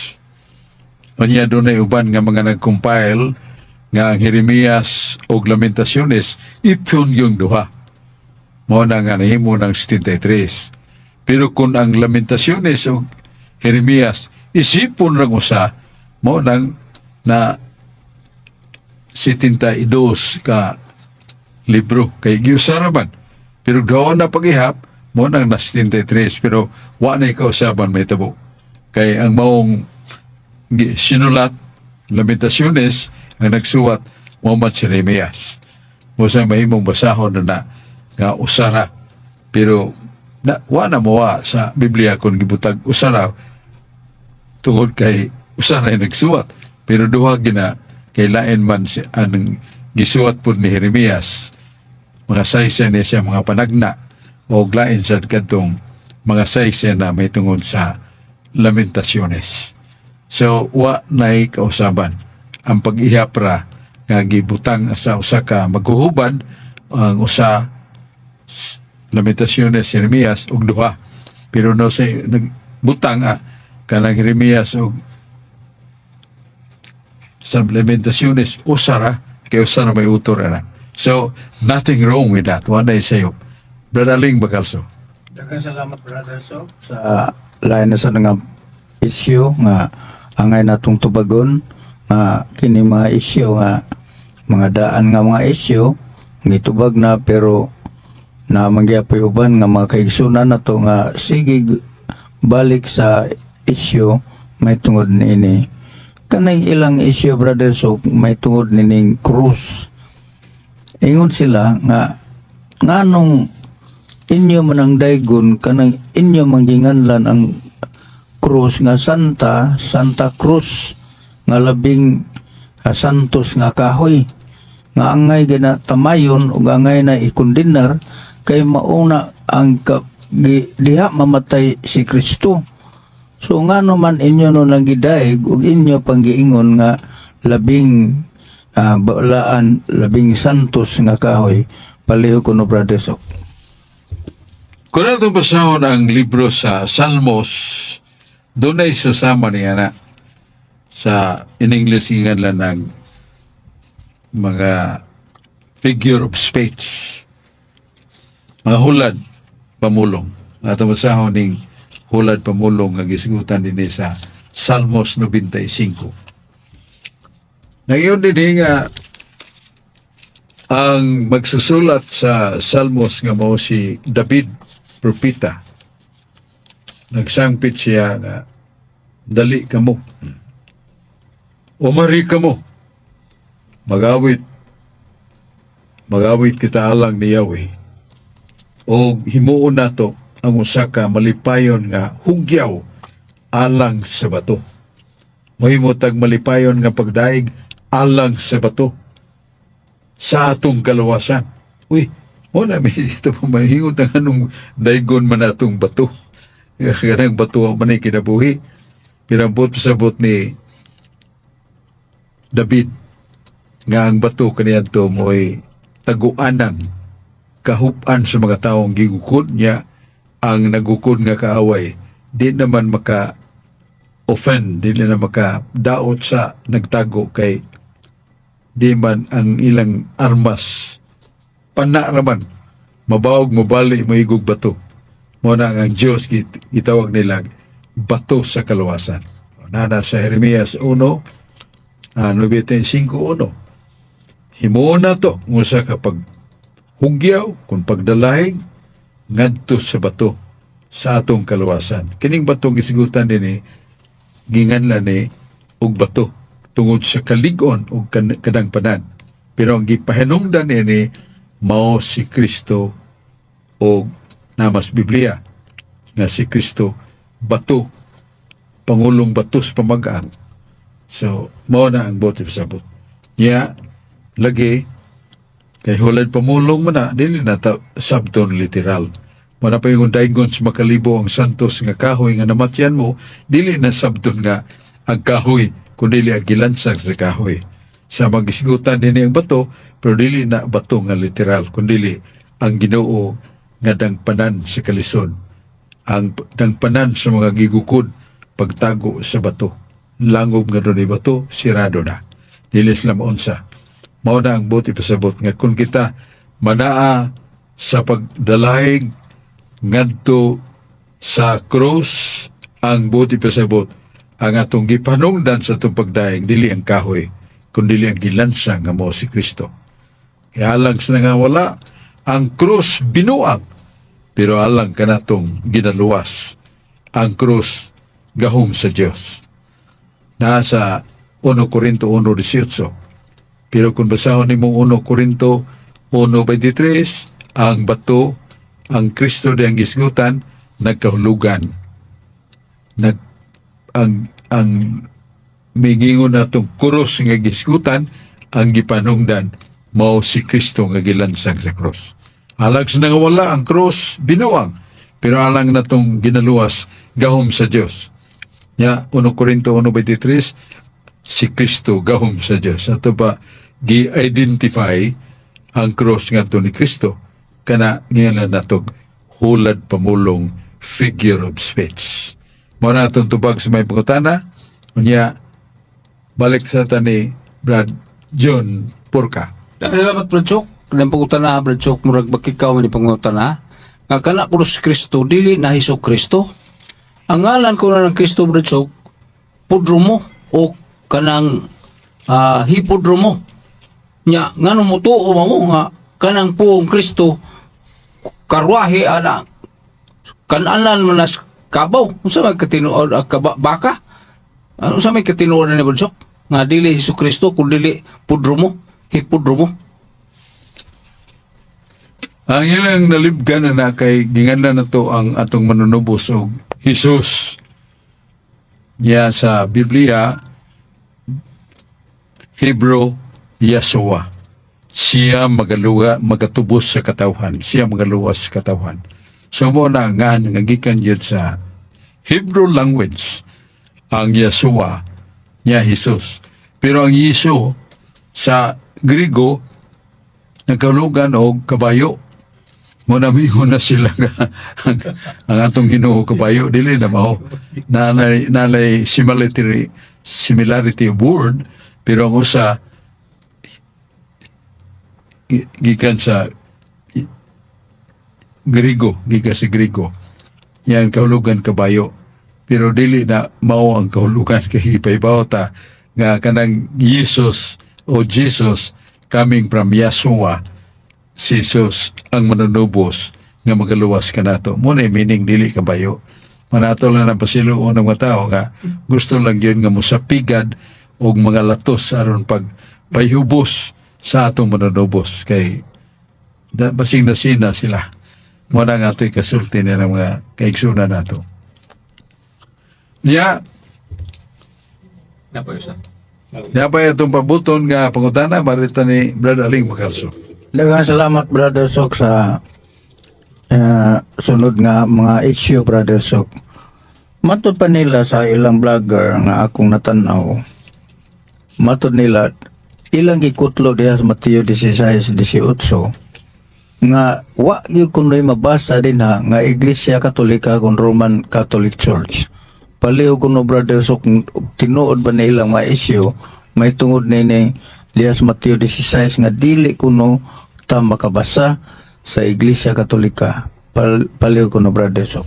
Unya dunay uban nga mga nag-compile nga ang Jeremias og Lamentaciones ipyon yung duha. Mao na nga nahimo ng 73. Pero kung ang Lamentaciones og Jeremias isipon rang usa, mao nang na 72 ka libro kay giusara man. Pero doon na pag-ihap mao nang na 73, pero wa na kausaban may tabo kay ang maong sinulat Lamentaciones, ang nagsuwat mao man si Jeremias. Mo sa mahimong basahon na na nga usara, pero na wa na mowa sa Biblia kung gibutag usara tungod kay usara yung nagsuwat, pero duha gina kay lain man si ang gisuwat pud ni Jeremias, mga saysay niya siya mga panagna, o lain sa kadtong mga saysay na may tungod sa Lamentaciones. So wa nay kausaban ang pag-ihap ra nga gibutang sa usa ka maghuhubad ang usa Lamentaciones, Jeremias ug duha. Pero no say nagbutang kanang Jeremias ug sa Lamentaciones usara kay usara may utor na. So nothing wrong with that. Wa nay sayo. Brother Ling Bagalso. Daghang salamat, Brother Sok, sa lain na sa nga issue nga angay natong tubagon, nga kini mga issue nga mga daan nga mga issue gitubag na, pero na mangyapoy uban nga mga kaigsunan nato nga sige balik sa issue may tungod niini kanay ilang issue, Brother Sok, may tungod nining krus. Ingon sila nga nganong inyo man ang daygon kanang inyo mangginganlan ang krus nga Santa Santa Cruz nga labing santos nga kahoy nga angay gina tamayon ug angay na ikondenar kay mauna ang diha mamatay si Kristo. So ngano man inyo no nang gidaig ug inyo panggiingon nga labing balaan, labing santos nga kahoy? Palihog kuno, Brother Sok. Kung atong basahon ang libro sa Salmos, dunay susama niya na sa in English ingan lang ng mga figure of speech. Mga hulad pamulong. Atong basahon ning hulad pamulong nga gisgutan dinhi sa Salmos 95. Ngayon din nga ang magsusulat sa Salmos nga mao si David propeta. Nagsangpit siya nga dali kamo. Umari kamo. Magawit. Magawit kita alang ni Yahweh. O himuon nato ang usa ka malipayon nga hugyaw alang sa bato. Mahimo tag malipayon nga pagdaig alang sa bato sa atong kalawasan. Uy, mao na may ito pa mahingot ang anong daigon man atong bato. Kanang bato ang man ay kinabuhi. Pinabot sabot ni David nga ang bato kaniadto mo'y taguanan, kahupan sa mga taong gigukod niya. Ang nagukod nga kaaway di naman maka offend, di na maka daot sa nagtago kay di man ang ilang armas pana raman. Mabaog, mabali, maigog bato. Mao na ang Diyos gitawag nila bato sa kaluwasan. Nana sa Jeremias 1, 95:1. Himuon nato ng usa ka paghugyaw kung pagdalahig ngadto sa bato sa atong kaluwasan. Kining batong gisgutan dinhi, ginganlan ni og bato tungod sa kalig-on og kadangpanan. Pero ang gipahinungdan niini mao si Kristo og namas Biblia nga si Kristo bato, pangulong bato sa pamag-ang. So, mao na ang buot ipasabot. Nya, lagi, kay hulad pamulong man na, dili na ta sabton literal. Mao na pa yung daigon sa makalibo ang santos nga kahoy nga namatyan mo, dili na sabton nga ang kahoy, kun dili ang gilansang sa kahoy. Sa magisgutan din ang bato, pero dili na bato nga literal, kun dili ang Ginoo nga dangpanan sa kalisod, ang dangpanan sa mga gigukod pagtago sa bato. Langob nga dunay bato, sirado na. Dili sila maunsa. Mao na ang buot ipasabot nga kung kita manaa sa pagdalahig ngadto sa krus, ang buot ipasabot ang atong gipanungdan sa atong pagdaig dili ang kahoy kundi ang gilansang nga mao si Kristo. Kaya alang sa nangawala ang krus binuang, pero alang kanatong ginaluwas ang krus gahom sa Dios. Naa sa 1 Corinto 1:18. Pero kung basahon nimong 1 Corinto 1:23, ang bato, ang Kristo di ang gisgutan, nagkahulugan. Ang migingon natong krus nga gisgutan, ang gipanungdan, mao si Kristo nga gilansang sa krus. Alang sa nangawala ang krus, binuang. Pero alang natong ginaluwas, gahom sa Dios. Ya, 1 Corinto 1:23, si Kristo gahom sa Dios. Ato pa gi-identify ang cross ngadto ni Kristo kana ngalan natog hulad pamulong, figure of speech. Mao na atong tubag sa may pangutana. Unya balik sa ta ni Brad John Purka. Salamat, Brad Chok. Kanang pangutana, Brad Chok, murag bakikaw man ni pangutana. Nga kana krus Kristo dili na Hesus Kristo. Ang ngalan ko na ng Kristo, Brad Chok, Pudromo o kanang Hipodromo. Nya ngano motuo mo nga kanang puong Kristo karwahe ana kananan man nas kabaw, unsa may katinuod, baka ano sa may katinuod ni Brad Chok nga dili Hesus Kristo kun dili Pudromo, Hipodromo? Ang ilang nalibgan na kay ginganlan na to ang atong manunubos og Jesus. Ya sa Biblia, Hebrew, Yeshua. Siya magaluwa, magatubos sa katawhan. Siya magaluwas sa katawhan. So mao na nga nga gikan yun sa Hebrew language ang Yeshua niya Jesus. Pero ang Yesu sa Grigo nagkaulugan og kabayo. Mao na mingon na sila nga ang atong Ginoo kabayo, dili na mao. Nanay similarity of word, pero ang usa gikan sa Grigo, gikan sa Grigo. Yan kahulugan kabayo. Pero dili na mao ang kahulugan kay ipahibaw ta nga kanang Jesus o Jesus coming from Yeshua, si Jesus ang manunubos nga magaluwas kanato. Mao na meaning, dili kabayo. Manato lang ang pasiluon ng mga tao nga gusto lang yun nga musapigad og mga latos aron pag payhubos sa atong manunubos kay da, basing nasina sila. Mao na nga ato'y kasulti niya ng mga kaigsunan nato. Ya, Napayo sa. Ya pa itong pabuton nga pangutana marita ni Brad Aling Makalso. Daghang salamat, Brother Sok, sa sunod nga mga issue, Brother Sok. Matod pa nila sa ilang vlogger nga akong natanaw. Matod nila ilang gikutlo diha sa Mateo 16:18 nga wa gyud kunoy mabasa dinha nga Iglesia Katolika kon Roman Catholic Church. Palihog kuno, Brother Sok, tinuod ba na ilang mga issue may tungod nini diha sa Mateo 16 nga dili kuno ta makabasa. sa Iglesia Katolika. Paliw ko no, Brother Sok.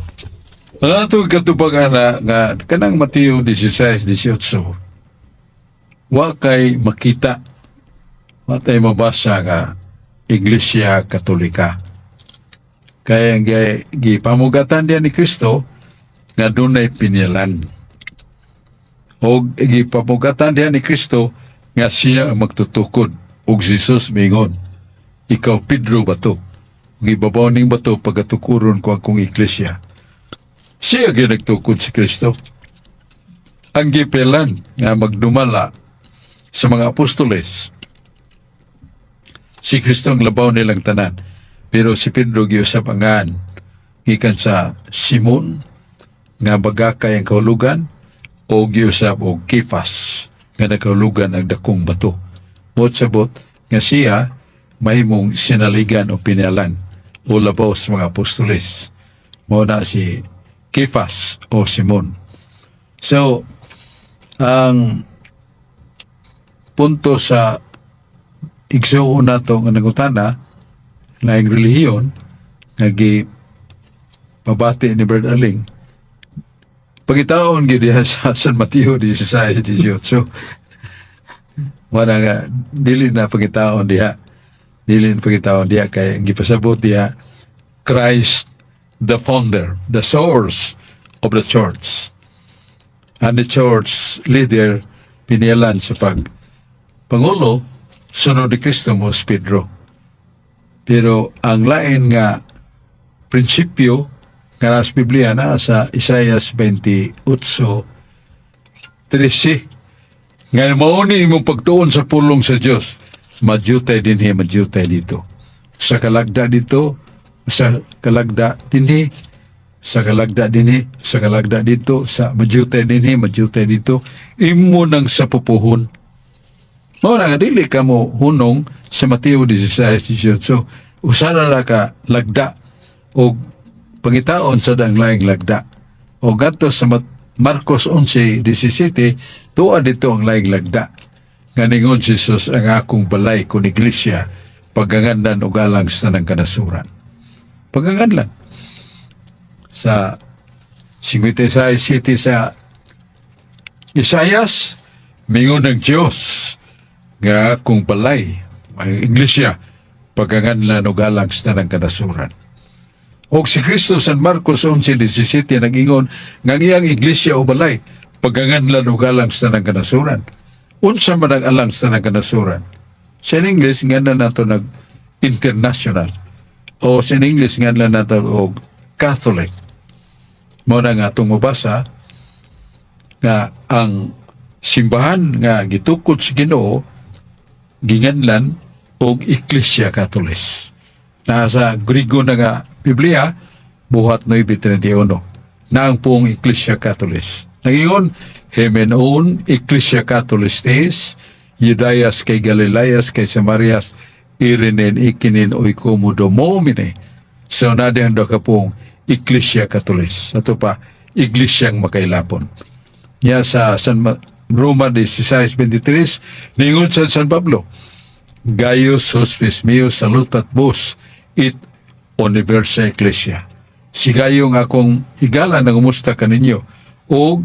Ang atong katubag ana nga kanang Mateo 16:18, wa kay makita, wa tay mabasa nga Iglesia Katolika. Kaya ang gipamugatan diya ni Kristo nga dunay pinyalan. O gipamugatan diya ni Kristo nga siya ang magtutukod. Og Jesus mingon, "Ikaw Pedro, bato. Ug ibabaw ning bato pagatukuron ko akong iglesia." Siya gyud nagtukod, si Kristo. Ang gipelan nga magdumala sa mga apostoles. Si Kristo ang labaw nilang tanan. Pero si Pedro giusab ang ngan gikan sa Simon nga bagakay ang kahulugan o giusab og Kefas nga nakahulugan ang dakong bato. Mot sabot nga siya mahimong sinaligan o pinalan o labaw sa mga apostoles. Mao na si Kefas o Simon. So, ang punto sa igsuon nato nga nangutana, laing relihiyon nga gi pabati ni Brad Aling, pangitaon gyud diha sa San Mateo 16:18. Wala nga dili na pangitaon diha, dili na pangitaon diha kay gipasabot diha Christ the founder, the source of the church and the church leader, pinialan sa pag pangulo sunod ni Kristo mo si Pedro. Pero ang lain nga prinsipyo nga nasa Biblia na sa Isaias 28:13 nga mao ni imong pagtuon sa pulong sa Dios, madyutay dinhi, madyutay dito, sa kalagda dito, sa kalagda dinhi, sa kalagda dinhi, sa kalagda dito, sa madyutay dinhi, madyutay dito, imo nang sa pupuhon. Mao na nga dili ka mo hunong sa Mateo 16:18. Usa na ra ka lagda og pangitaon sa dang laing lagda. O gadto sa Marcos 11:17, tuwa dito ang laing lagda. Nga ningon si Jesus, "Ang akong balay kun iglesia pagangandan og alang sa tanang kanasuran." Pagangandan. Sa 56 sa Isayas, mingon ng Diyos nga akong balay, ang iglesia, paganganlan og alang sa tanang kanasuran. Og si Kristo San Marcos 11:17 nag-ingon nga ang iyang iglesia o balay paganganlan og alang sa tanang kanasuran. Unsa man ang alang sa tanang kanasuran? Sa English nga na nato nag international o sa English nga na nato og Catholic. Mao na nga atong mabasa nga ang simbahan nga gitukod sa Ginoo ginganlan og Iglesia Katolis. Nasa Grigo na nga Biblia, Buhat 9:31 na ang buong Iglesia Katolis. Nangingon, Hemenon, Iglesia Katolistes, Judaias kay Galileas kay Samarias, irinen ikinin oikomodomomine. So nadihan daw ka pong Iglesia Katolis. Ato pa, Iglesyang makailapon. Niya sa Roma 16:23, ningon sa San Pablo, "Gaius hospes meus salutat vos et universa ecclesia." Si Gayo nga akong higala nangumusta kaninyo og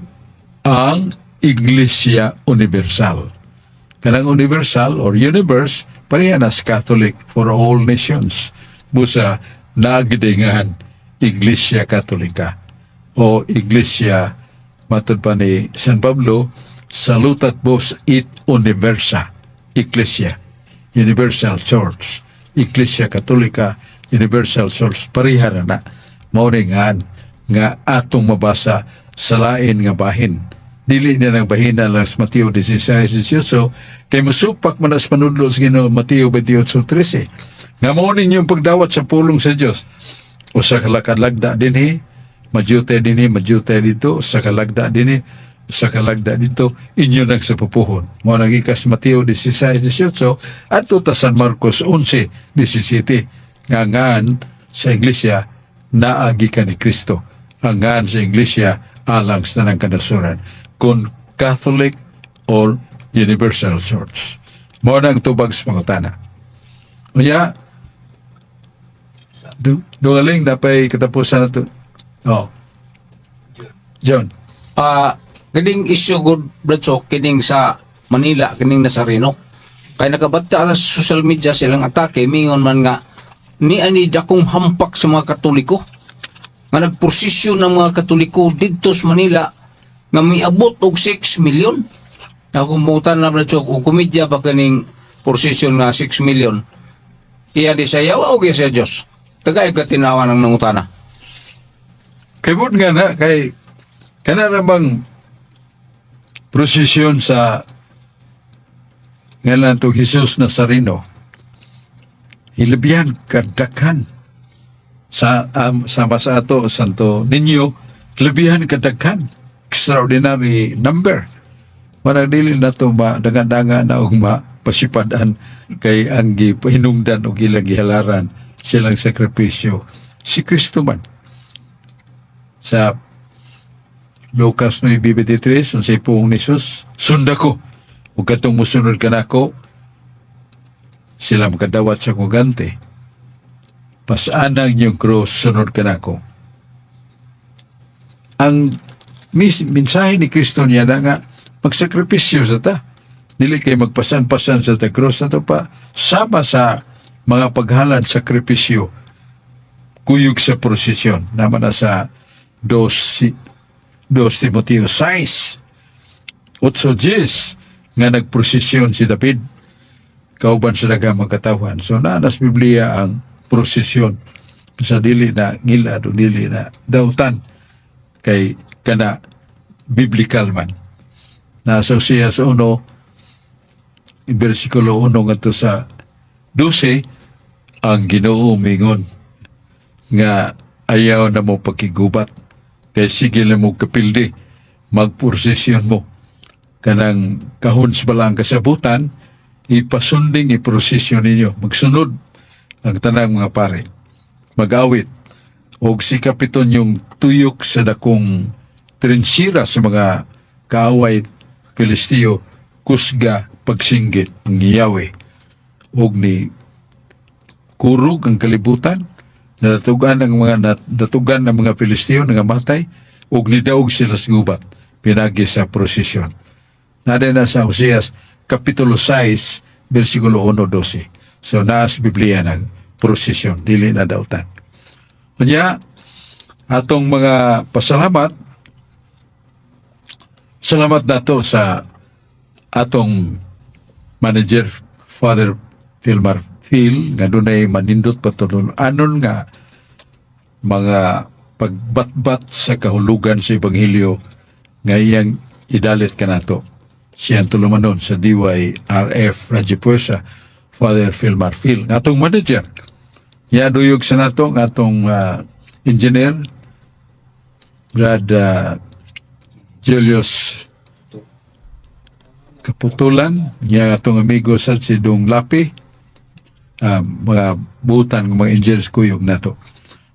ang Iglesia Universal. Kanang universal or universe, pareha na sa Catholic for all nations. Busa nagidingan Iglesia Katolika o Iglesia, matod pa ni San Pablo, "Salutat vos et universa Ecclesia," Universal Church, Iglesia Katolika, Universal Church, pareha na na. Mao ni nga atong mabasa sa lain nga bahin. Dili niya nang bahina lang sa Mateo 16:18 kay masupak man as panudlo sa Ginoo Mateo 28:13 nga mao ninyong pagdawat sa pulong sa Dios, usa ka lagda dinhi, madyutay dinhi, madyutay dito, sa kalagda dinhi, sa kalagda dito, inyo nang sa pupuhon. Mao nang gikas Mateo 16:18 adto ta San Marcos 11:17 nga ngan sa iglesia naagi ka ni Kristo. Ang ngan sa iglesia alang sa tanang kanasuran kung Catholic or Universal Church. Mao nang tubag sa pangutana. Unya, Dungaling napay katapusan na to. Oh. John. Ah, kining issue good, Brad Sok, kining sa Manila, kining Nazareno. Kay nakabata sa social media silang atake, mingon man nga ni ani dakong hampak sa mga Katoliko nga nagprosesyon ng mga Katoliko didto sa Manila nga miabot og 6 million. Nakumutan na, Brad Sok, og komedya ba kining prosesyon nga 6 million? Iya di sa yawa o sa Diyos? Tagay ka tinawa ng nangutana. Kay but nga na, kay kana namang prosesyon sa ngalan to Jesus Nazareno, hilabihan kadaghan sa sa ato Santo Niño, hilabihan kadaghan, extraordinary number. Wala, dili na to madanga-danga na og mapasipadan kay ang gipahinungdan og ilang gihalaran silang sakripisyo si Kristo man. Sa Lucas 9:23, unsay puong ni Jesus? "Sunda ko ug katong musunod kanako, sila makadawat sa kugante. Pasaan ang inyong cross, sunod kanako." Ang mensahe ni Kristo niya na nga magsakripisyo sa ta. Dili kay magpasan-pasan sa ta cross na to pa sama sa mga paghalad, sakripisyo, kuyog sa prosesyon naman na sa 2 Timoteo 6, 8, 10 nga nagprosesyon si David kauban sa daghang mga katawhan. So naa nas Biblia ang prosesyon sa dili na ngilad o dili na dautan kay kana biblical man. Nasa Oseas 1 versikulo 1 ngadto sa 12, ang Ginoo mingon nga ayaw na mo pakigubat kay sige na mo kapildi, magprosesyon mo. Kanang kahon sa balaang kasabutan, ipasunding iprosesyon ninyo, magsunod ang tanang mga pare, mag-awit og sikapiton yung tuyok sa dakong trinsira sa mga kaaway Filisteo, kusga pagsinggit ng Yahweh, og ni kurog ang kalibutan, natugan ang mga Filisteo, nangamatay ug nidaog sila sa gubat pinagi sa prosesyon. Nada na sa Oseas kapitulo 6 versikulo 1-12. So naas Biblia ng prosesyon, dili na dautan. Unya, atong mga pasalamat, salamat nato sa atong manager, Father Philmar Phil, nga dunay manindot patuloy anon nga mga pagbatbat sa kahulugan sa ebanghelyo nga iyang idalit kanato. Siyang tulumanon sa DYRF Radyo Puwersa, Father Philmar Phil. Nga atong manager. Ya duyog sa nato ang atong engineer, Brad Julius Kaputulan, niya atong amigo sa si Dong Lapi, mga butan ng mga engineers kuyog nato.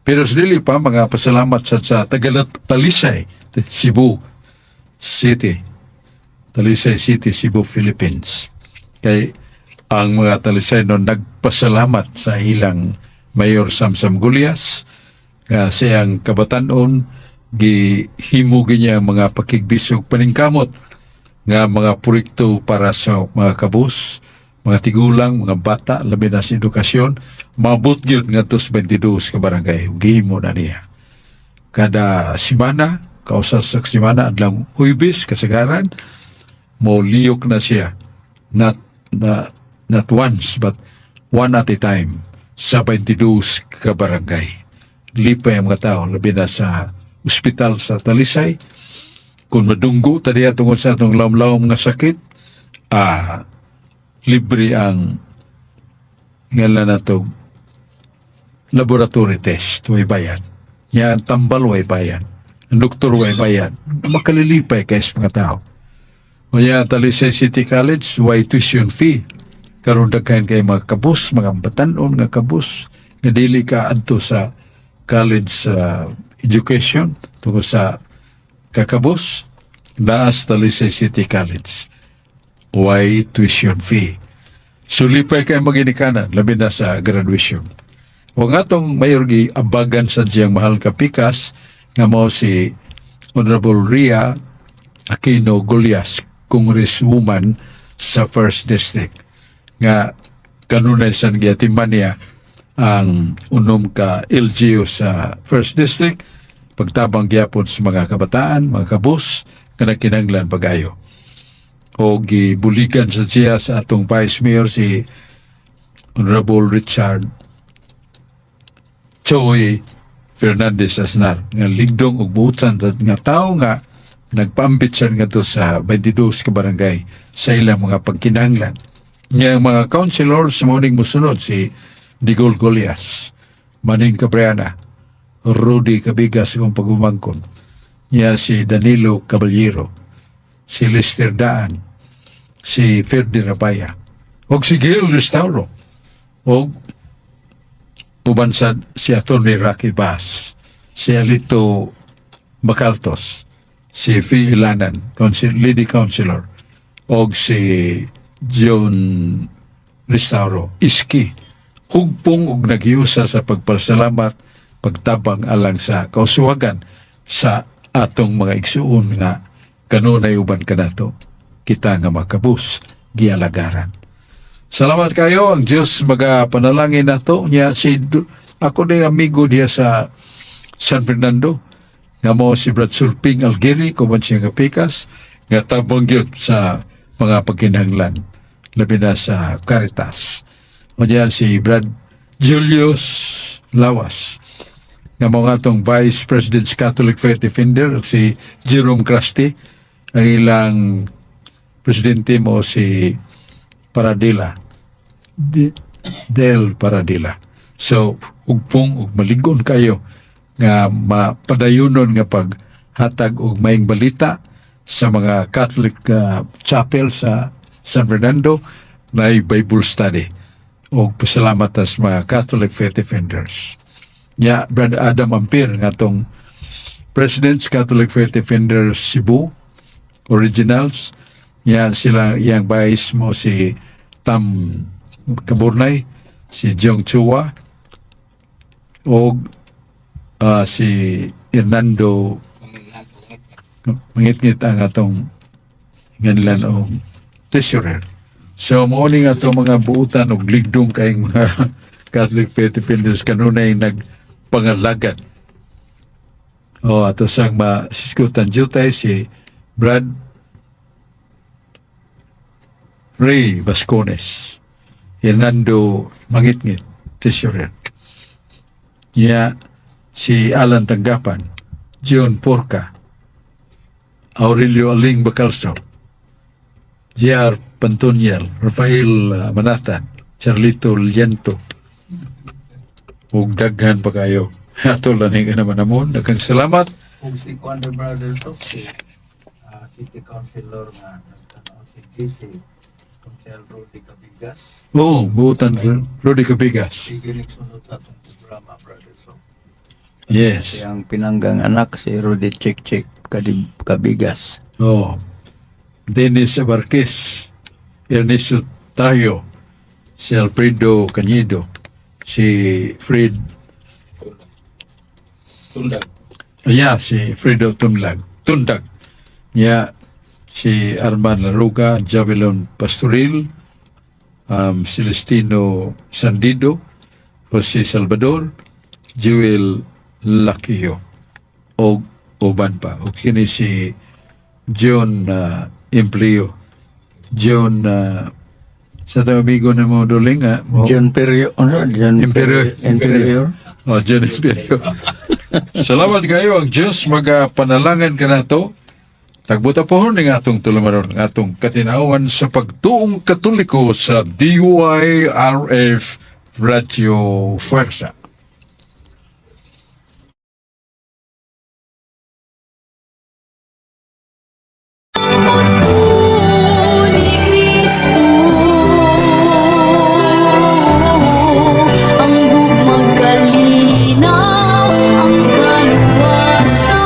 Pero sa dili pa, mga pasalamat sa Tagalat Talisay, Cebu City. Talisay City, Cebu, Philippines. Kay ang mga Talisay no nagpasalamat sa ilang Mayor Samsam Gullas nga siyang kabatanon gihimugi niya ang mga pakigbisog paningkamot nga mga proyekto para sa mga kabus, mga tigulang, mga bata, labi na sa edukasyon, maabot gyud ngadto sa 22 ka barangay. Gihimo na niya. Kada simana, kausa sa simana, adlaw Huybes, kasagaran, mo liyok na siya. Not once, but one at a time sa 22 ka barangay. Lipay ang mga tao, labi na sa ospital sa Talisay. Kung madunggo ta diya tungod sa atong lawom-lawom nga sakit, libre ang ngala na to laboratory test, way bayad. Ya, ang tambal, way bayad. Ang doktor, way bayad. Makalilipay kay sa mga tao. Kaya Talisay City College, way tuition fee. Karon daghan kay mga kabus, mga batanon nga kabus, nga dili ka adto sa college education tungod sa kakabus, naas Talisay City College. Way tuition fee. Sulipay kay maginikanan, labi na sa graduation. O nga atong mayor giabagan sa siyang mahal kapikas nga mao si Honorable Ria Aquino Gullas, congresswoman sa First District, nga kanunay san giatiman niya ang unom ka LGU sa First District, pagtabang gyapon sa mga kabataan, mga kabus nga nagkinahanglan pagayo. O gibuligan sa siya sa atong Vice Mayor, si Honorable Richard Choi Fernandez Aznar, nga ligdong ug buutan nga tao nga nagpaambit siya ngadto sa 22 ka barangay sa ilang mga pagkinahanglan. Nga ang mga councilors mao ning musunod: si Digol Golias, Maning Cabriana, Rudy Cabigas kung pagumangkon, niya si Danilo Caballero, si Lester Daan, si Ferdi Rabaya, og si Gil Restauro, og uban sa si Atty. Rocky Bass, si Alito Bacaltos, si Fee Ilanan, council, Lady Councilor, og si John Restauro, Iski, hugpong og nagyusa sa pagpasalamat, pagtabang alang sa kauswagan sa atong mga igsuon nga kanunay uban kanato kita nga makabus gialagaran. Salamat kayo, ang Diyos magapanalangin nato niya. Si ako ni amigo diya sa San Fernando nga mo si Brad Sulping Algeri, kuman siya nga pikas nga tabang gyud sa mga pagkinahanglan, labi na sa Caritas. O diyan si Brad Julius Lawas nga mga atong Vice President's Catholic Faith Defender, ug si Jerome Crusty, ang ilang presidente mo si Paradilla Del Paradilla. So, ugpong ug maligon kayo nga mapadayonon nga paghatag og maayong balita sa mga Catholic chapel sa San Fernando na Bible study. Og pasalamat sa mga Catholic Faith Defenders. Nya Brother Adam Ampir nga atong President's Catholic Faith Defenders Cebu Originals. Nya sila iyang vice mo si Tam Kaburnay, si Jong Chua og si Hernando Mangitngit ang atong nganlan og treasurer. So mao ni nga atong mga buutan og ligdong kayong mga Catholic Faith Defenders kanunay nagpangalagad. O ato sang masiskutan jutay si Brad Ray Vascones, Hernando Mangitngit, treasurer. Ya si Alan Tanggapan, John Porca, Aurelio Aling Bacalso, J.R. Pantoniel, Rafael Manatan, Charlito Liento, ug daghan pa kayo. Ato lang nga naman amon. Daghang salamat. Ug si Kuan, Brother Sok, si City Councilor nga nagtanaw, si GC Council Rudy Cabigas. Oo, buutan Rudy Cabigas. Sige, nagsunod sa atong programa, Brother Sok. Yes. Siyang pinanggang anak si Rudy Chick Chick Cabigas. Oh. Dennis Abarquez, Ernesto Tayo, si Alfredo Cañedo, si Fred Tundag. Yeah, si Fredo Tunlag. Tundag. Yeah, si Arman Laruga, Javelon Pastoril, Celestino Sandido, Jose Salvador, Jewel Lakio, og uban pa. O kini si John Empleo. John sa itong amigo na mo duling mo, John Perio, ano? John Imperio. Imperio. Oh, John Imperio. Salamat kayo. Ang Diyos magapanalangan ka nato. Tagbuta po ning atong tulumanon, ang atong katinawan sa pagtuong Katoliko sa DYRF Radio Fuerza.